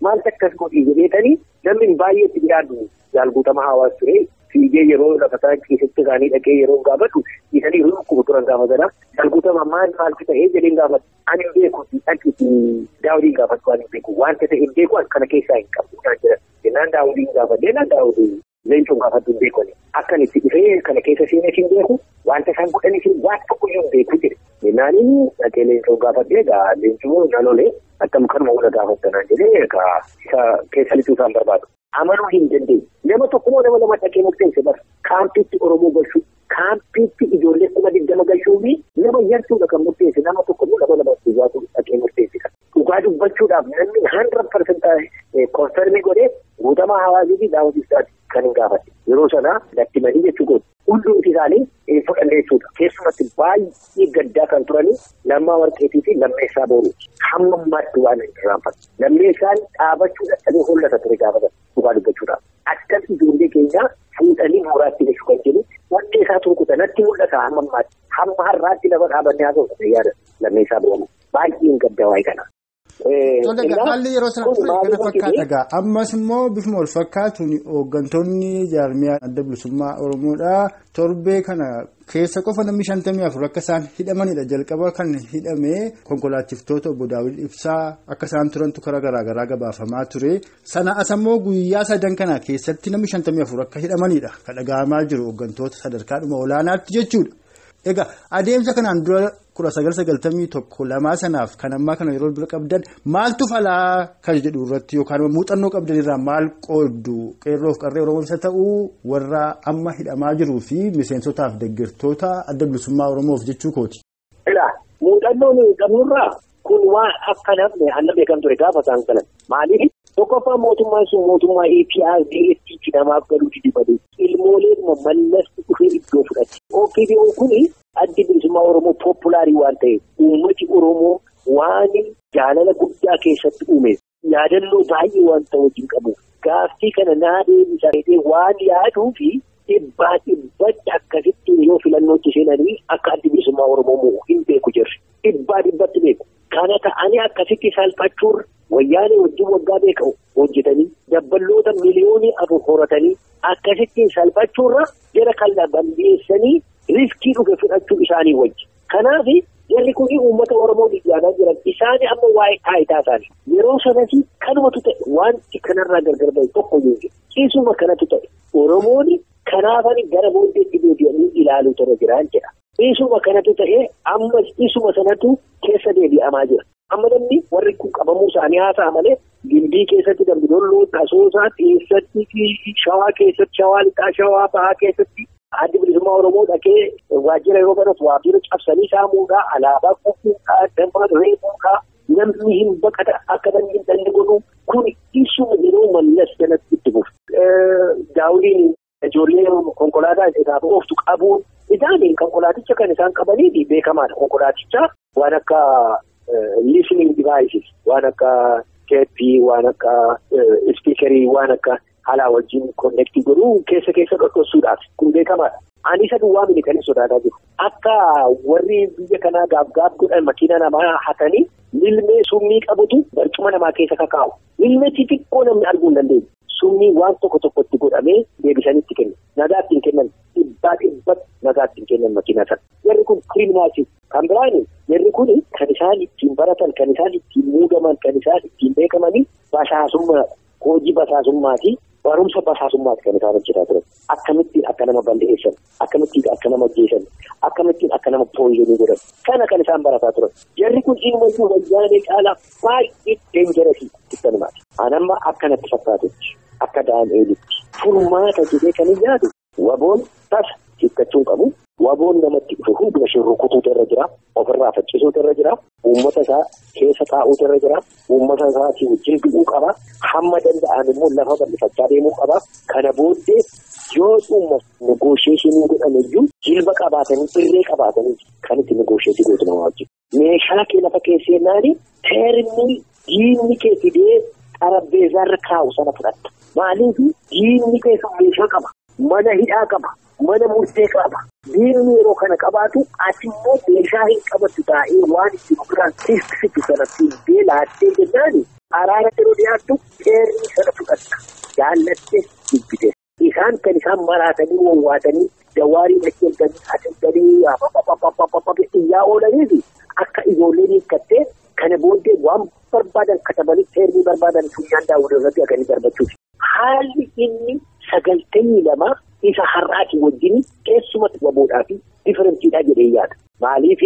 Maaltu akkas godhii jedheetanii namni baay'eetti dhiyaatu jaalguutama hawaas ture. Fiigee yeroo lafa ciisicha isaanii dhaqee yeroo gaafatu dhiisanii yeroo dhukkuba turan gaafa sana jaalguutama maal maaltu ta'ee jedheen gaafatu. Ani hin beeku dhaqiitii Daawudiin gaafatu waan hin beeku wanta ta'e hin beeku kana keessaa hin qabu naan jedhan. Jennaan Daawudiin gaafadhee naan Daawudii Leencoon gaafadhu hin beeku. Akkan itti dhufee kana keessa seenee hin beeku wanta isaan godhanii fi waan tokko hin beeku jedhe. Naaniin dhaqee leencoon gaafadhee egaa leencoo na lolee akkam kanuma wal gaafattanaan jedhee egaa isa keessa lixuu isaan barbaadu. Amanuu hin dandeenye. Nama tokko nama lama dhaqee murteesse bara kaampiitti Oromoo galchuu kaampiitti ijoollee 20,000 galchuu fi nama yartuudha kan murteesse nama tokko nama lama dhugaatu dhaqee murteesse. Dhugaa dubbachuudhaaf namni 100% koonfermii godhee guutamaa hawaasii fi daawwatiisaati kan hin gaafate. Yeroo sana lattimanii jechuu gootu. Hundumti isaanii fudhanne jechuudha. Keessumatti baay'ee gaddaa kan turanii Lammaa Warqeetii fi Lammeessaa Boruuti. Hamma ammaatti waan hin irraanfatu. Lammeessaan dhaabachuu dadhabee hollata ture gaafatan dhugaa dubbachuudhaaf. Akkas ijoollee keenyaa fuudhanii mooraatti galchuu kan jedhu wanti isaa turkuta natti mul'ata hamma ammaatti. Hamma har'aatti lafa dhaabannee haasa'u yaada Lammeessaa Boruu. Baay'een gaddaa waa'ee kana. Haalli yeroo sana ture kana fakkaata egaa ammas immoo bifuma wal fakkaatuun hooggantoonni jaarmiyaa adda bilisummaa Oromoodhaa torbee kana keessa qofa namni 54 akka isaan hidhamanidha. Jalqaba kan hidhame konkolaachiftoota obbo Daawud Ibsaa akka isaan turantu karaa garaagaraa gabaafamaa ture. Sana as ammoo guyyaa sadan kana keessatti namni 54 akka hidhamanidha. Kan dhaga'amaa jiru hooggantoota sadarkaadhuma olaanaatti jechuudha. Egaa adeemsa kanaan dura 1991 lamaa sanaaf kan ammaa kana yeroo bira qabdan maaltu falaa kan jedhu irratti yookaan muuxannoo qabdan irraa maal qooddu qeerroof qarree Oromoo isa ta'uu warra amma hidhamaa jiruu fi miseensotaaf deeggartoota adda bilisummaa Oromoof jechuu kooti. Ilaa muuxannoon qabnurraa kun waan akka namni anna beekam ture gaafa isaan galan maaliif tokkoffaa mootummaan sun mootummaa APRDF namaaf galuu didi ilmooleen mallas dhufee iddoo fudhate. OPDO kuni addi bilisummaa Oromoo poopulaarii waan ta'eef uummati Oromoo waan jaalala guddaa keessatti uume yaadannoo baay'ee waan ta'u wajjin qabu gaaffii kana naa deebisa jedhee waan yaaduu fi dhibbaa dhibbatti akkasitti yoo filannootti seenanii akka addi bilisummaa Oromoo mo'u hin beeku jirri. Dhibbaa dhibbatti beeku. Kana ta'anii akkasitti salphachuurra wayyaanee wajjin waggaa beekamu hojjetanii dabballoota miliyoonii 4 horatanii akkasittiin salphachuurra jara kan balleessanii riskii dhufe fudhachuu isaanii wajji. Kanaaf jarri kun uummata Oromoo dhiyaanaa jiran isaanii amma waa'ee taayitaa isaanii yeroo sanas kanumatu ta'e wanti kanarraa gargar bahe tokko yoo jiru ciisuma kanatu ta'e Oromoon kanaafani gara booddeetti deebi'anii ilaaluu tola jiraan jedha. Ciisuma kanatu ta'e ammas ciisuma sanatu keessa deebi'amaa jira. Amma namni warri kun qabamuu isaanii haasa'a malee Gimbii keessatti Dambidolloo, Asoosaa keessatti, Shawaa keessatti, Shawaa Lixaa, Shawaa Bahaa keessatti addi bilisummaa Oromoo dhaqee waajjira yeroo banatu waajjira cabsanii saamuudhaa, alaabaa kufuudhaa, dambaa reebuudhaa, namni hin baqata akka namni hin dhanne godhu kun isuma yeroo mallas kanatti itti fufu. Daawudiin ijoollee konkolaataa isaaf ooftu qabuun isaan konkolaaticha kan isaan qabanii beekamaadha. Konkolaaticha waan akka listening devices waan akka teeppii waan akka spiikerii waan akka alaa wajjin konnektii godhuu keessa keessa dhodhossuudhaaf kun beekamaadha. Ani isa duwwaa mini kan sodaataa jiru. Akka warri biyya kanaa gaaf gaaf godhan makiina namaa hatanii lilmee summii qabutu barcuma namaa keessa kakaa'u. Lilmee xixiqqoo namni arguu hin dandeenye. Summii waan tokko tokkotti godhamee deebisanii itti kennu. Nagaa ittiin kennan dhibbaa dhibbatti nagaa ittiin kennan makiinaa sana. Jarri kun kiriminaati. Kan biraani jarri kun kan isaan ittiin baratan, kan isaan ittiin muudaman, kan isaan ittiin beekamanii basaasummaa, hojii basaasummaati. Barumsa basaasummaati kan isaan hojjetaa turan. Akkamittiin akka nama balleessan, akkamittiin akka nama ajjeesan, akkamittiin akka nama pooyizonii godhan. Kana kan isaan barataa turan. Jarri kun inumayyuu wayyaanee caalaa baay'ee deenjarasii itti. Anamma akkanatti fakkaatutti, akka Daani'elitti furmaata jedhee kan hin yaadu waboon tasa hiikkachuu qabu. Waboon namatti dhufe hunduma ishee rukutuutu irra jira. Ofirraa faccisuutu irra jira. Uummata isaa keessa taa'uutu irra jira. Uummata isaatii wajjin du'uu qaba. Hamma danda'an immoo lafa bal'ifachaa deemuu qaba. Kana booddee yoo dhuma negoosheeshinii godhame iyyuu jilba qabaatanii irree qabaatanii kan itti negoosheetii gootu nama wajjin. Meeshaa kee lafa keessee naani teermii diinni kee fidee xarapheezzaarra kaa'u sana fudhatta. Maaliif diinni kee sun meeshaa qaba. Mana hidhaa qaba. Mana murtee qaba. Diinni yeroo kana qabaatu ati immoo meeshaa hin qabattu taa'ee waan itti ofirraan tiksitu sana fiddee laattee jennaani araara yeroo dhiyaattu teermii sana fudhatta. Jaallattee jibbite. Isaan kan isaan maraatanii wawwaatanii jawaarii achi erganii as erganii iyyaa oolanii fi akka ijoolleen hiikkattee kana booddee waan barbaadan katabanii teermii barbaadan funyaan daawwatu irratti haganii darbachuuf. Haalli inni 92 isa har'aati wajjin keessumatti waboodhaa fi differentiidha jedhee yaada. Maaliif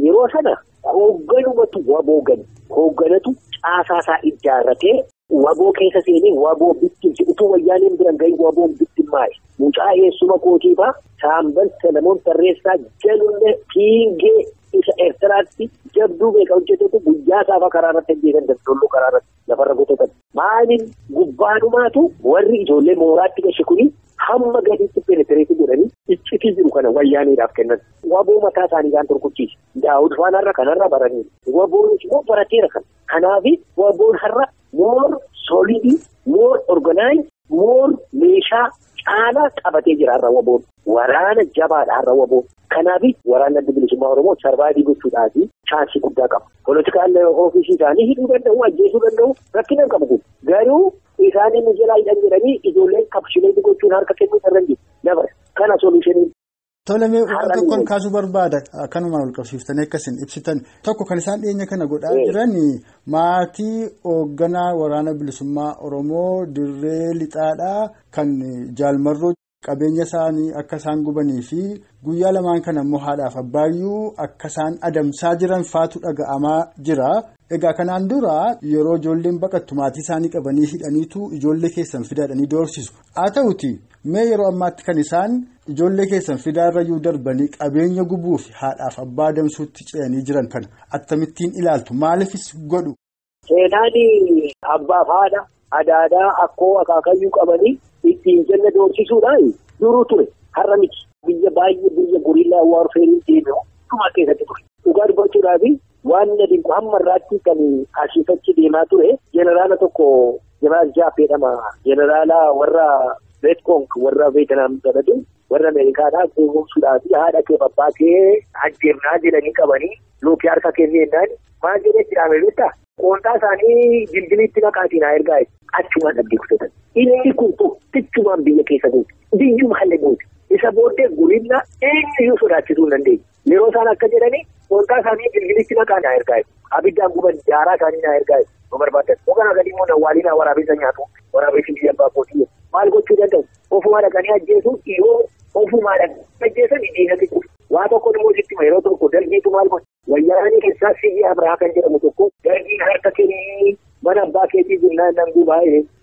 yeroo sana hoogganumatu waboo gani. Hoogganatu caasaasaa ijaarratee waboo keessa seenee waboo bittimse utuu wayyaaneen biran gahin waboon bittimmaa'e. Mucaa eessuma kootiifaa Saambal Salamoon Tarreessaa jalullee fiingee isa Eertiraatti jabduu beeka hojjetetu guyyaa saafaa karaa irratti hojjetan daldaloo karaa irratti lafarra gototan. Maaliin gubbaanumaatu warri ijoollee mooraatti gashe kuni hamma gadiitti penetireetii godhanii iccitii jiru kana wayyaaniidhaaf kennan. Waboo mataa isaanii isaan turkuchiise. Daawud faan har'a kanarra baraniiru. Waboonis immoo barateera kana. Kanaaf waboon har'a more solid, more organized, more meeshaa caalaa qabatee jira har'a waboon. Waraana jabaadha har'a waboon. Kanaaf waraanni adda bilisummaa Oromoo sarvaayivii gochuudhaaf chaansii guddaa qaba. Poolitikaal ofiisii isaanii hidhuu danda'u, ajjeesuu danda'u, rakkina hin qabu kun. Garuu isaan inni jalaa hidhan jedhanii ijoolleen kapshineetii gochuun harka kennuu irra hin jiru. Dabara. Kana solushiniin. Tolemee waan tokkoon kaasuu barbaada. Akkanumaan wal qabsiiftanii akkasin ibsitan tokko kan isaan dhiyeenya kana godhaa jiran maatii hoogganaa waraana bilisummaa Oromoo dirree lixaadhaa kan jaalmarroo qabeenya isaanii akka isaan gubanii fi guyyaa lamaan kana immoo haadhaaf abbaayyuu akka isaan adamsaa jiran faatu dhaga'amaa jira. Egaa kanaan dura yeroo ijoolleen baqattu maatii isaanii qabanii hidhaniitu ijoollee keessan fidaadhanii doorsisu. Haa ta'uti mee yeroo ammaatti kan isaan ijoollee keessan fidaarrayyuu darbanii qabeenya gubuu fi haadhaaf abbaa adamsuutti ce'anii jiran kana akkamittiin ilaaltu maaliifis godhu? Seenaan abbaaf haadha adaadaa akkoo akaakayyuu qabanii ittiin janna doorsisuudhaan duruu ture har'a miti. Biyya baay'ee biyya goriillaa waarfeerii deeme hundumaa keessatti ture. Dhugaa dubbachuudhaaf waan dinqu hamma irraatti kan asiifachi deemaa ture jeneraala tokko Jeneraal Jaap jedhama. Jeneraala warra Veetkoong warra Veetnaam jedhatu warra Ameerikaadhaa goomsuudhaaf haadha kee abbaa kee ajjeefnaa jedhanii qabanii luukii harka kennee jennaan maal jedhee itti dhaame beektaa? Qoontaa isaanii jilbiliitti naqaatiin haa ergaa achumaan dhabdee kutatan. Inni kun tokkichumaan biyya keessa guute. Biyyuma halle guute. Isa booddee gurilla eenyuyyuu sodaachisuu hin dandeenye. Yeroo isaan akka jedhanii qoontaa isaanii jilbiliitti naqaa naa ergaa. Abiddaan guban daaraa isaanii naa ergaa. Nu barbaadan. Hoogganaa gadi immoo nawwaalii naa waraabessa nyaatu. Waraabessi biyya abbaa kootii. Maal gochuu danda'u? Ofumaa dhaqanii ajjeesu yoo ofumaa dhaqanii ajjeesan diinatti kufu. Waa tokko immoo sitti yeroo tokko dargiitu maal godhe? Wayyaanii keessaa Siyyi Abrahaa kan jedhamu tokko dargiin harka kennee mana abbaa keetii jennaan nan gubaa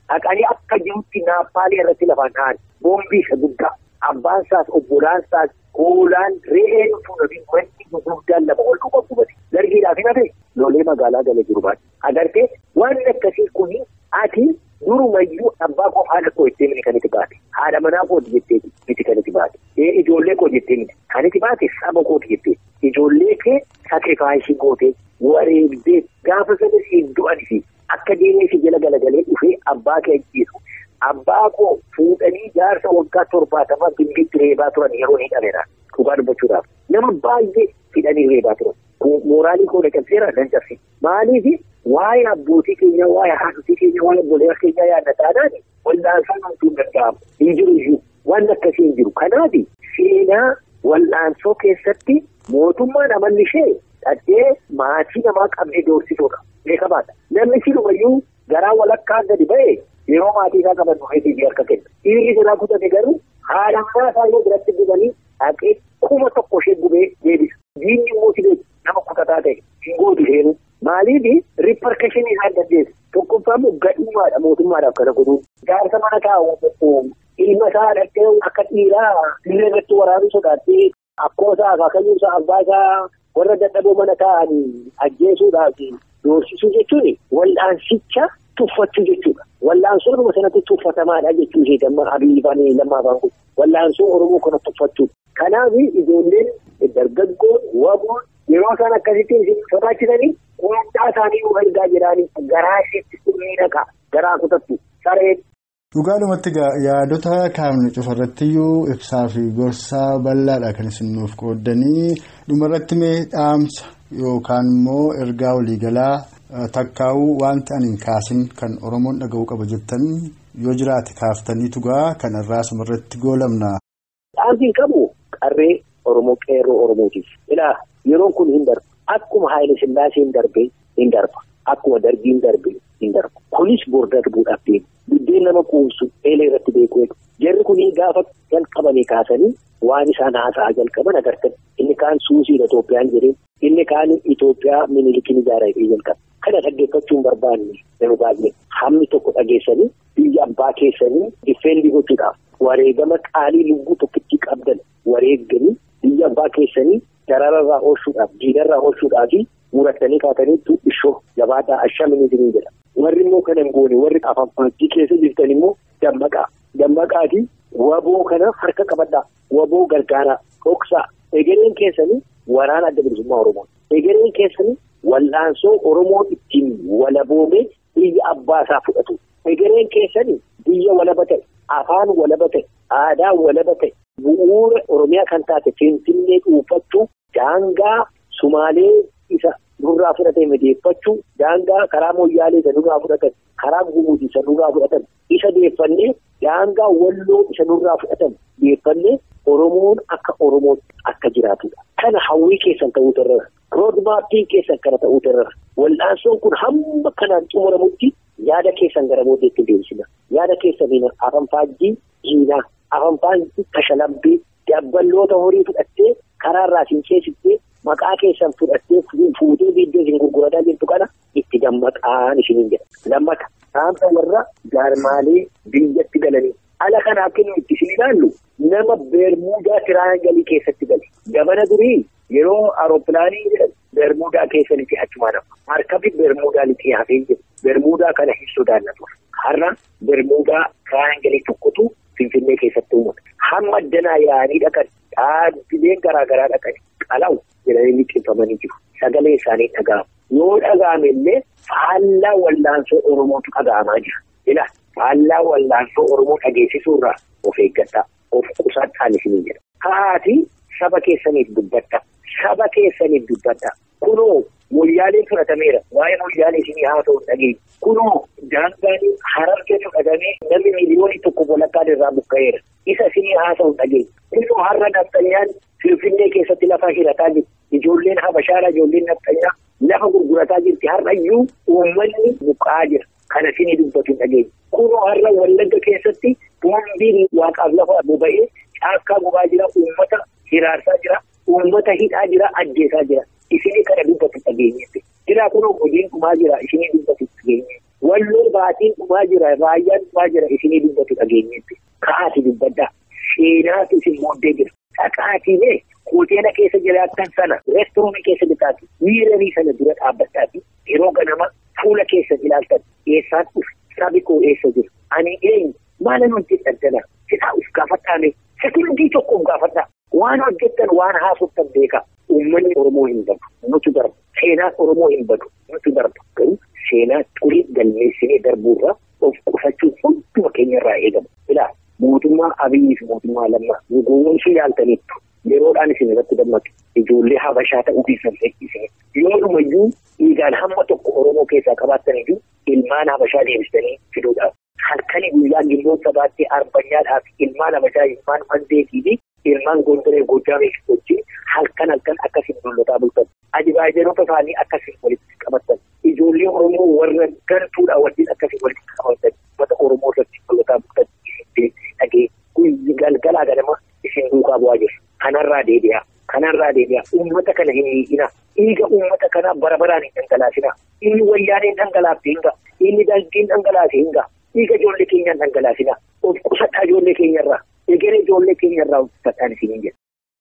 dhaqanii akka jirutti naappaalii irratti lafaan dha'an. Boombii isa guddaa abbaan isaas obbolaan isaas hoolaan re'een fuudhanii manni gurguddaan lama ol dhuga gubate. Dargiidhaaf hin hafe lolee magaalaa galee jiru baate. Agartee waan akkasii kuni ati durumayyuu abbaa koo haadha koo jettee miti kan itti baate. Haadha manaa kooti jettee miti kan itti baate. Ijoollee koo jettee miti kan itti baate saba kooti jettee. Ijoollee kee sakrifaayisii gootee wareegdee gaafa sana siin du'an akka deemee si jala galagalee dhufee abbaa kee ajjeesu. Abbaa koo fuudhanii jaarsa waggaa 70 gimbiitti reebaa turan yeroo hin dhabeera. Dhugaa dubbachuudhaaf nama baay'ee hidhanii reebaa turan. Mooraalii koo na cabseera nan cabse. Maaliif waa'ee abbootii keenya waa'ee haadhotii keenya waa'ee obboleessa keenya yaadna taanaan wal'aansoo namtuu hin danda'amu. Hin jiru iyyuu waan akkasii hin jiru. Kanaaf seenaa wal'aansoo keessatti mootummaan amalli ishee dhaddee maatii namaa qabdee doorsisuudha. Beekamaadha. Namni silumayyuu garaa walakkaa gadi ba'e yeroo maatii isaa qaban dhufee deebii harka kenna. Dhiirri garaa kutate garuu haadha manaa isaa yoo biratti gubanii dhaqee 1000 ishee gubee deebisa. Diinni immoo si beeku nama kutataa ta'e hin gootu isheen. Maaliif riipparkashinii isaan dandeessu. Tokkoffaa immoo gadhumaadha mootummaadhaaf kana godhuun. Jaarsa mana taa'u tokko ilma isaa dhaqee akka dhiiraa dirree irratti waraanuu sodaattee akkoo isaa akaakayyuu isaa abbaa isaa warra dadhaboo mana taa'anii ajjeesuudhaaf doorsisuu jechuun wal'aansicha tuffachuu jechuudha. Wal'aansoo dhuma sanatti tuffatamaadha jechuu ishee amma Abiyyi faan lammaa faan kun. Wal'aansoo Oromoo kana tuffachuudha. Kanaaf ijoolleen dargaggoon waboon yeroo isaan akkasittiin isin sodaachisanii qoontaa isaanii nu ergaa jedhanii garaa isheetti sirrii dhaqa garaa kutattu sareen. Dhugaadhumatti yaadota kaafne cufarrattiyyuu ibsaa fi gorsa bal'aadha kan isin nuuf qooddanii dhumarratti mee dhaamsa yookaan immoo ergaa waliigalaa takkaa'uu wanta ani hin kaasin kan Oromoon dhaga'uu qaba jettan yoo jiraate kaaftanii tugaa kanarraa sumarratti goolamna. Dhaamsi hin qabu qarree Oromoo qeerroo Oromootiif. Ilaa yeroon kun hin darbu. Akkuma Haayile Sillaaseen darbee hin darba. Akkuma Dargiin darbee hin darba. Kunis bor darbuudhaaf deema. Biddeen nama quubsu eelee irratti beeku. Jarri kun gaafa jalqabanii kaasanii waan isaan haasa'aa jalqaban agartan. Inni kaan suusiidha Itoophiyaan jedhee inni kaan Itoophiyaa Minilikiin ijaaraa jalqaba. Kana dhaggeeffachuu hin barbaanne yeroo baay'ee hammi tokko dhageessanii biyya abbaa keessanii diffeendii gochuudhaaf wareegama qaalii lubbuu tokkitti qabdan wareeganii biyya abbaa keessanii darararraa oolchuudhaaf diinarraa oolchuudhaaf murattanii kaataniitu ishoo jabaadhaa ashamanii jedha. Warri immoo kana hin goone warri afaan faajjii keessa jirtan immoo dammaqaa. Dammaqaatii waboo kana harka qabadhaa. Waboo gargaaraa dhoksaa. Egereen keessanii waraana adda bilisummaa Oromoo. Egereen keessanii wallaansoo Oromoo ittiin walaboomee biyya abbaa isaa fudhatu. Egereen keessanii biyya walaba ta'e, afaan walaba ta'e, aadaa walaba ta'e, bu'uura Oromiyaa kan taate Finfinnee dhuunfachuu, daangaa Sumaalee isa nurraa fudhatee deeffachuu, daangaa karaa Moyyaalee isa nurraa fudhatan, karaa Gumuuzii isa nurraa fudhatan, isa deeffannee daangaa Walloo isa nurraa fudhatan deeffannee Oromoon akka Oromootti akka jiraatudha. Kana hawwii keessan ta'uutu irra. Roodmaappiin keessan kana ta'uutu irra. Wal'aansoon kun hamma kanaan xumuramutti yaada keessan gara booddeetti deebisina. Yaada keessaniin afaan faajjii diinaa, afaan faajjii kashalabbii, dabballoota horii fudhattee karaarraa siin ceesiftee maqaa keessan fudhattee fuutee viidiyoo isin gurgurataa jirtu kana itti dammaqaan isiniin jedha. Lammata saamsa warra jaarmaalee biyyatti galanii ala kana akka inni itti isin ilaallu nama Bermuudaa tiraangalii keessatti gale. Gabana durii yeroo aerooppilaanii jedhan Bermuudaa keessa lixee achumaa nama. Markabni Bermuudaa lixee hafee jiru. Bermuudaa kana hin sodaanna ture. Har'a Bermuudaa tiraangalii tokkotu Finfinnee keessatti uumame. Hamma danaa yaa'anii dhaqan dhaabbileen garaagaraa dhaqan qalawu jedhanii liqeeffamanii jiru. Sagalee isaanii dhaga'amu. Yoo dhaga'ame illee faallaa wallaansoo Oromootu dhaga'amaa jira. Ilaa faallaa wallaansoo Oromoo dhageessisuurraa of eeggadhaa. Of qusadhaan isinii jedha. Haati saba keessaniif dubbadha. Saba keessaniif dubbadha. Kunoo Moyyaaleen fudhatameera. Waa'ee Moyyaalee isinii haa ta'u dhageenya. Kunoo daangaan Harargee fudhatamee namni 1.5 miliyoon irraa buqqa'eera. Isa isinii haa ta'u dhageenya. Kunoo har'a nafxanyaan Finfinnee keessatti lafa hirataa jirti. Ijoolleen Habashaadha, ijoolleen nafxanyaa lafa gurgurataa jirti. Har'ayyuu uummanni buqqa'aa jira. Kana isinii dubbatu dhageenya. Kunoo har'a Wallagga keessatti boombiin waaqaaf lafa boba'ee caakkaa gubaa jira, uummata hiraarsaa jira, uummata hidhaa jira, ajjeesaa jira. Isinii kana dubbatu dhageenyetti. Jira kunoo hojiin dhumaa jira, isinii dubbatu dhageenyetti. Walloo baatiin dhumaa jira, raayyaan dhumaa jira, isinii dubbatu dhageenyetti. Ka'aati dubbadhaa. Seenaatu isin booddee jira. Dhaqaatiilee hoteela keessa jiraatan sana, reestoraantii keessa jiraatan, miirarii sana dura dhaabbataati. Yeroo ganama fuula keessan ilaaltan eessaan dhufe? Sabi koo eessa jiru? Ani eenyu? Maalan hojjetan jala? Silaa of gaafadhaame sekundii tokko of gaafadhaa. Waan hojjettan waan haasoftan beekaa. Uummanni Oromoo hin badu. Nutu darba. Seenaan Oromoo hin badu. Nutu darba. Garuu seenaa xurii galmeessinee darbuurraa of qusachuu hunduma keenyarraa eegama. Ilaa mootummaa Abiyyi fi mootummaa Lammaa nu gowwoomsuu yaaltaniittu. Yeroodhaan isin irratti dammaqe. Ijoollee Habashaa ta'uu keessan fe'isee. Yoodumayyuu dhiigaan hamma tokko Oromoo keessaa qabaattan iyyuu ilmaan Habashaa deebistanii fiduudhaaf. Halkanii guyyaa gilloota baattee arbanyaadhaaf ilmaan Habashaa, ilmaan Mandeetii fi ilmaan Gondoree Gojaamee wajjin halkan halkan akkasiin lollotaa bultan. Ajibaajeroota isaanii akkasiin walitti qabattan. Ijoollee Oromoo warra gantuudhaa wajjin akkasiin walitti qabattan. Uummata Oromoo irratti lollotaa bultan. Isin dhagee guyyi galgalaa ganama isin duukaa bu'aa jiru. Kanarraa deebi'aa. Kanarraa deebi'aa. Uummata kana hin miidhinaa. Dhiiga uummata kanaa bara baraan hin dhangalaasinaa. Inni wayyaaneen dhangalaafte hin ga'a. Inni dalgiin dhangalaase hin ga'a. Dhiiga ijoollee keenyaan dhangalaasinaa. Of qusadhaa ijoollee keenyarraa. Egeree ijoollee keenyarraa of qusadhaan isiniin jedha.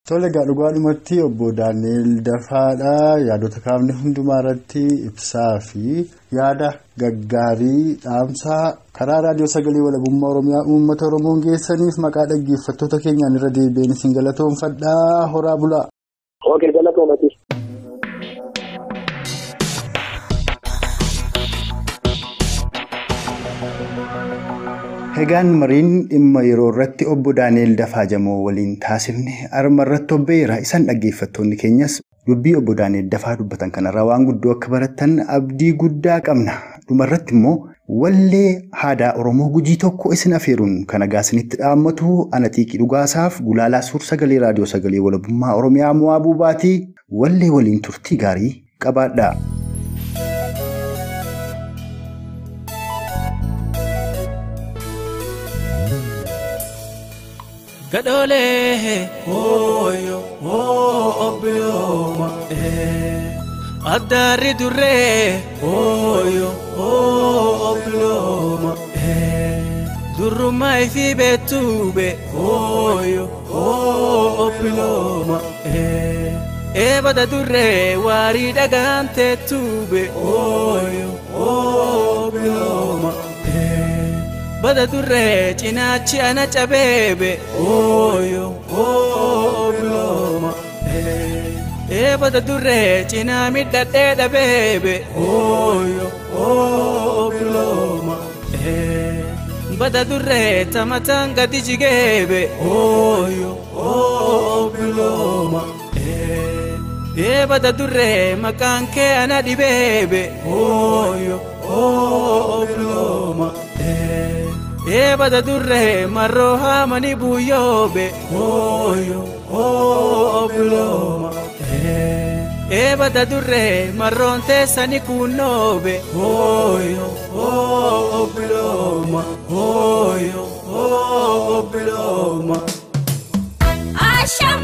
Tole egaa dhugaadhumatti obbo Daani'el Dafaadha. Yaadota kaafne hundumaa irratti ibsaa fi yaada gaggaarii dhaamsaa karaa raadiyoo sagalee walabummaa Oromiyaa uummata Oromoon geessaniif maqaa dhaggeeffattoota keenyaan irra deebiin isin galatoomfadhaa. Horaa bulaa. Ookee galatoomatis. Egaan mariin dhimma yeroo irratti obbo Daani'el Dafaa Jamoo waliin taasifne arma irratti obbeera. Isaan dhaggeeffattoonni keenyas dubbii obbo Daani'el Dafaa dubbatan kanarraa waan guddoo akka baratan abdii guddaa qabna. Dhumarratti immoo wallee aadaa Oromoo Gujii tokko isin afeeruun kan nagaa isinitti dhaammatu ana Xiiqii Dhugaasaaf gulaalaa suur sagalee raadiyoo sagalee walabummaa Oromiyaa Mo'aa Buubaatii wallee waliin turtii gaarii qabaadha. Gadoolee hooyo hoo obbilooma addaarri durree hooyo hoo obbilooma durrummaa ifii beektuube hooyo hoo obbilooma eebada durree waarii dhagaan teettuube hooyo hoo obbilooma. Bada durree cinaachi ana cabeebe ooyo oobilooma ee bada durree cinaa midhadhee dhabeebe ooyo oobilooma bada durree tamataan gadi jigeebe ooyo oobilooma ee bada durree maqaan kee ana dhibeebe ooyo oobilooma. Ee bada durree marroo haamani buyyoobe ooyo oobilooma ee bada durree marroon teessani kunnoobe ooyo oobilooma ooyo oobilooma. Asham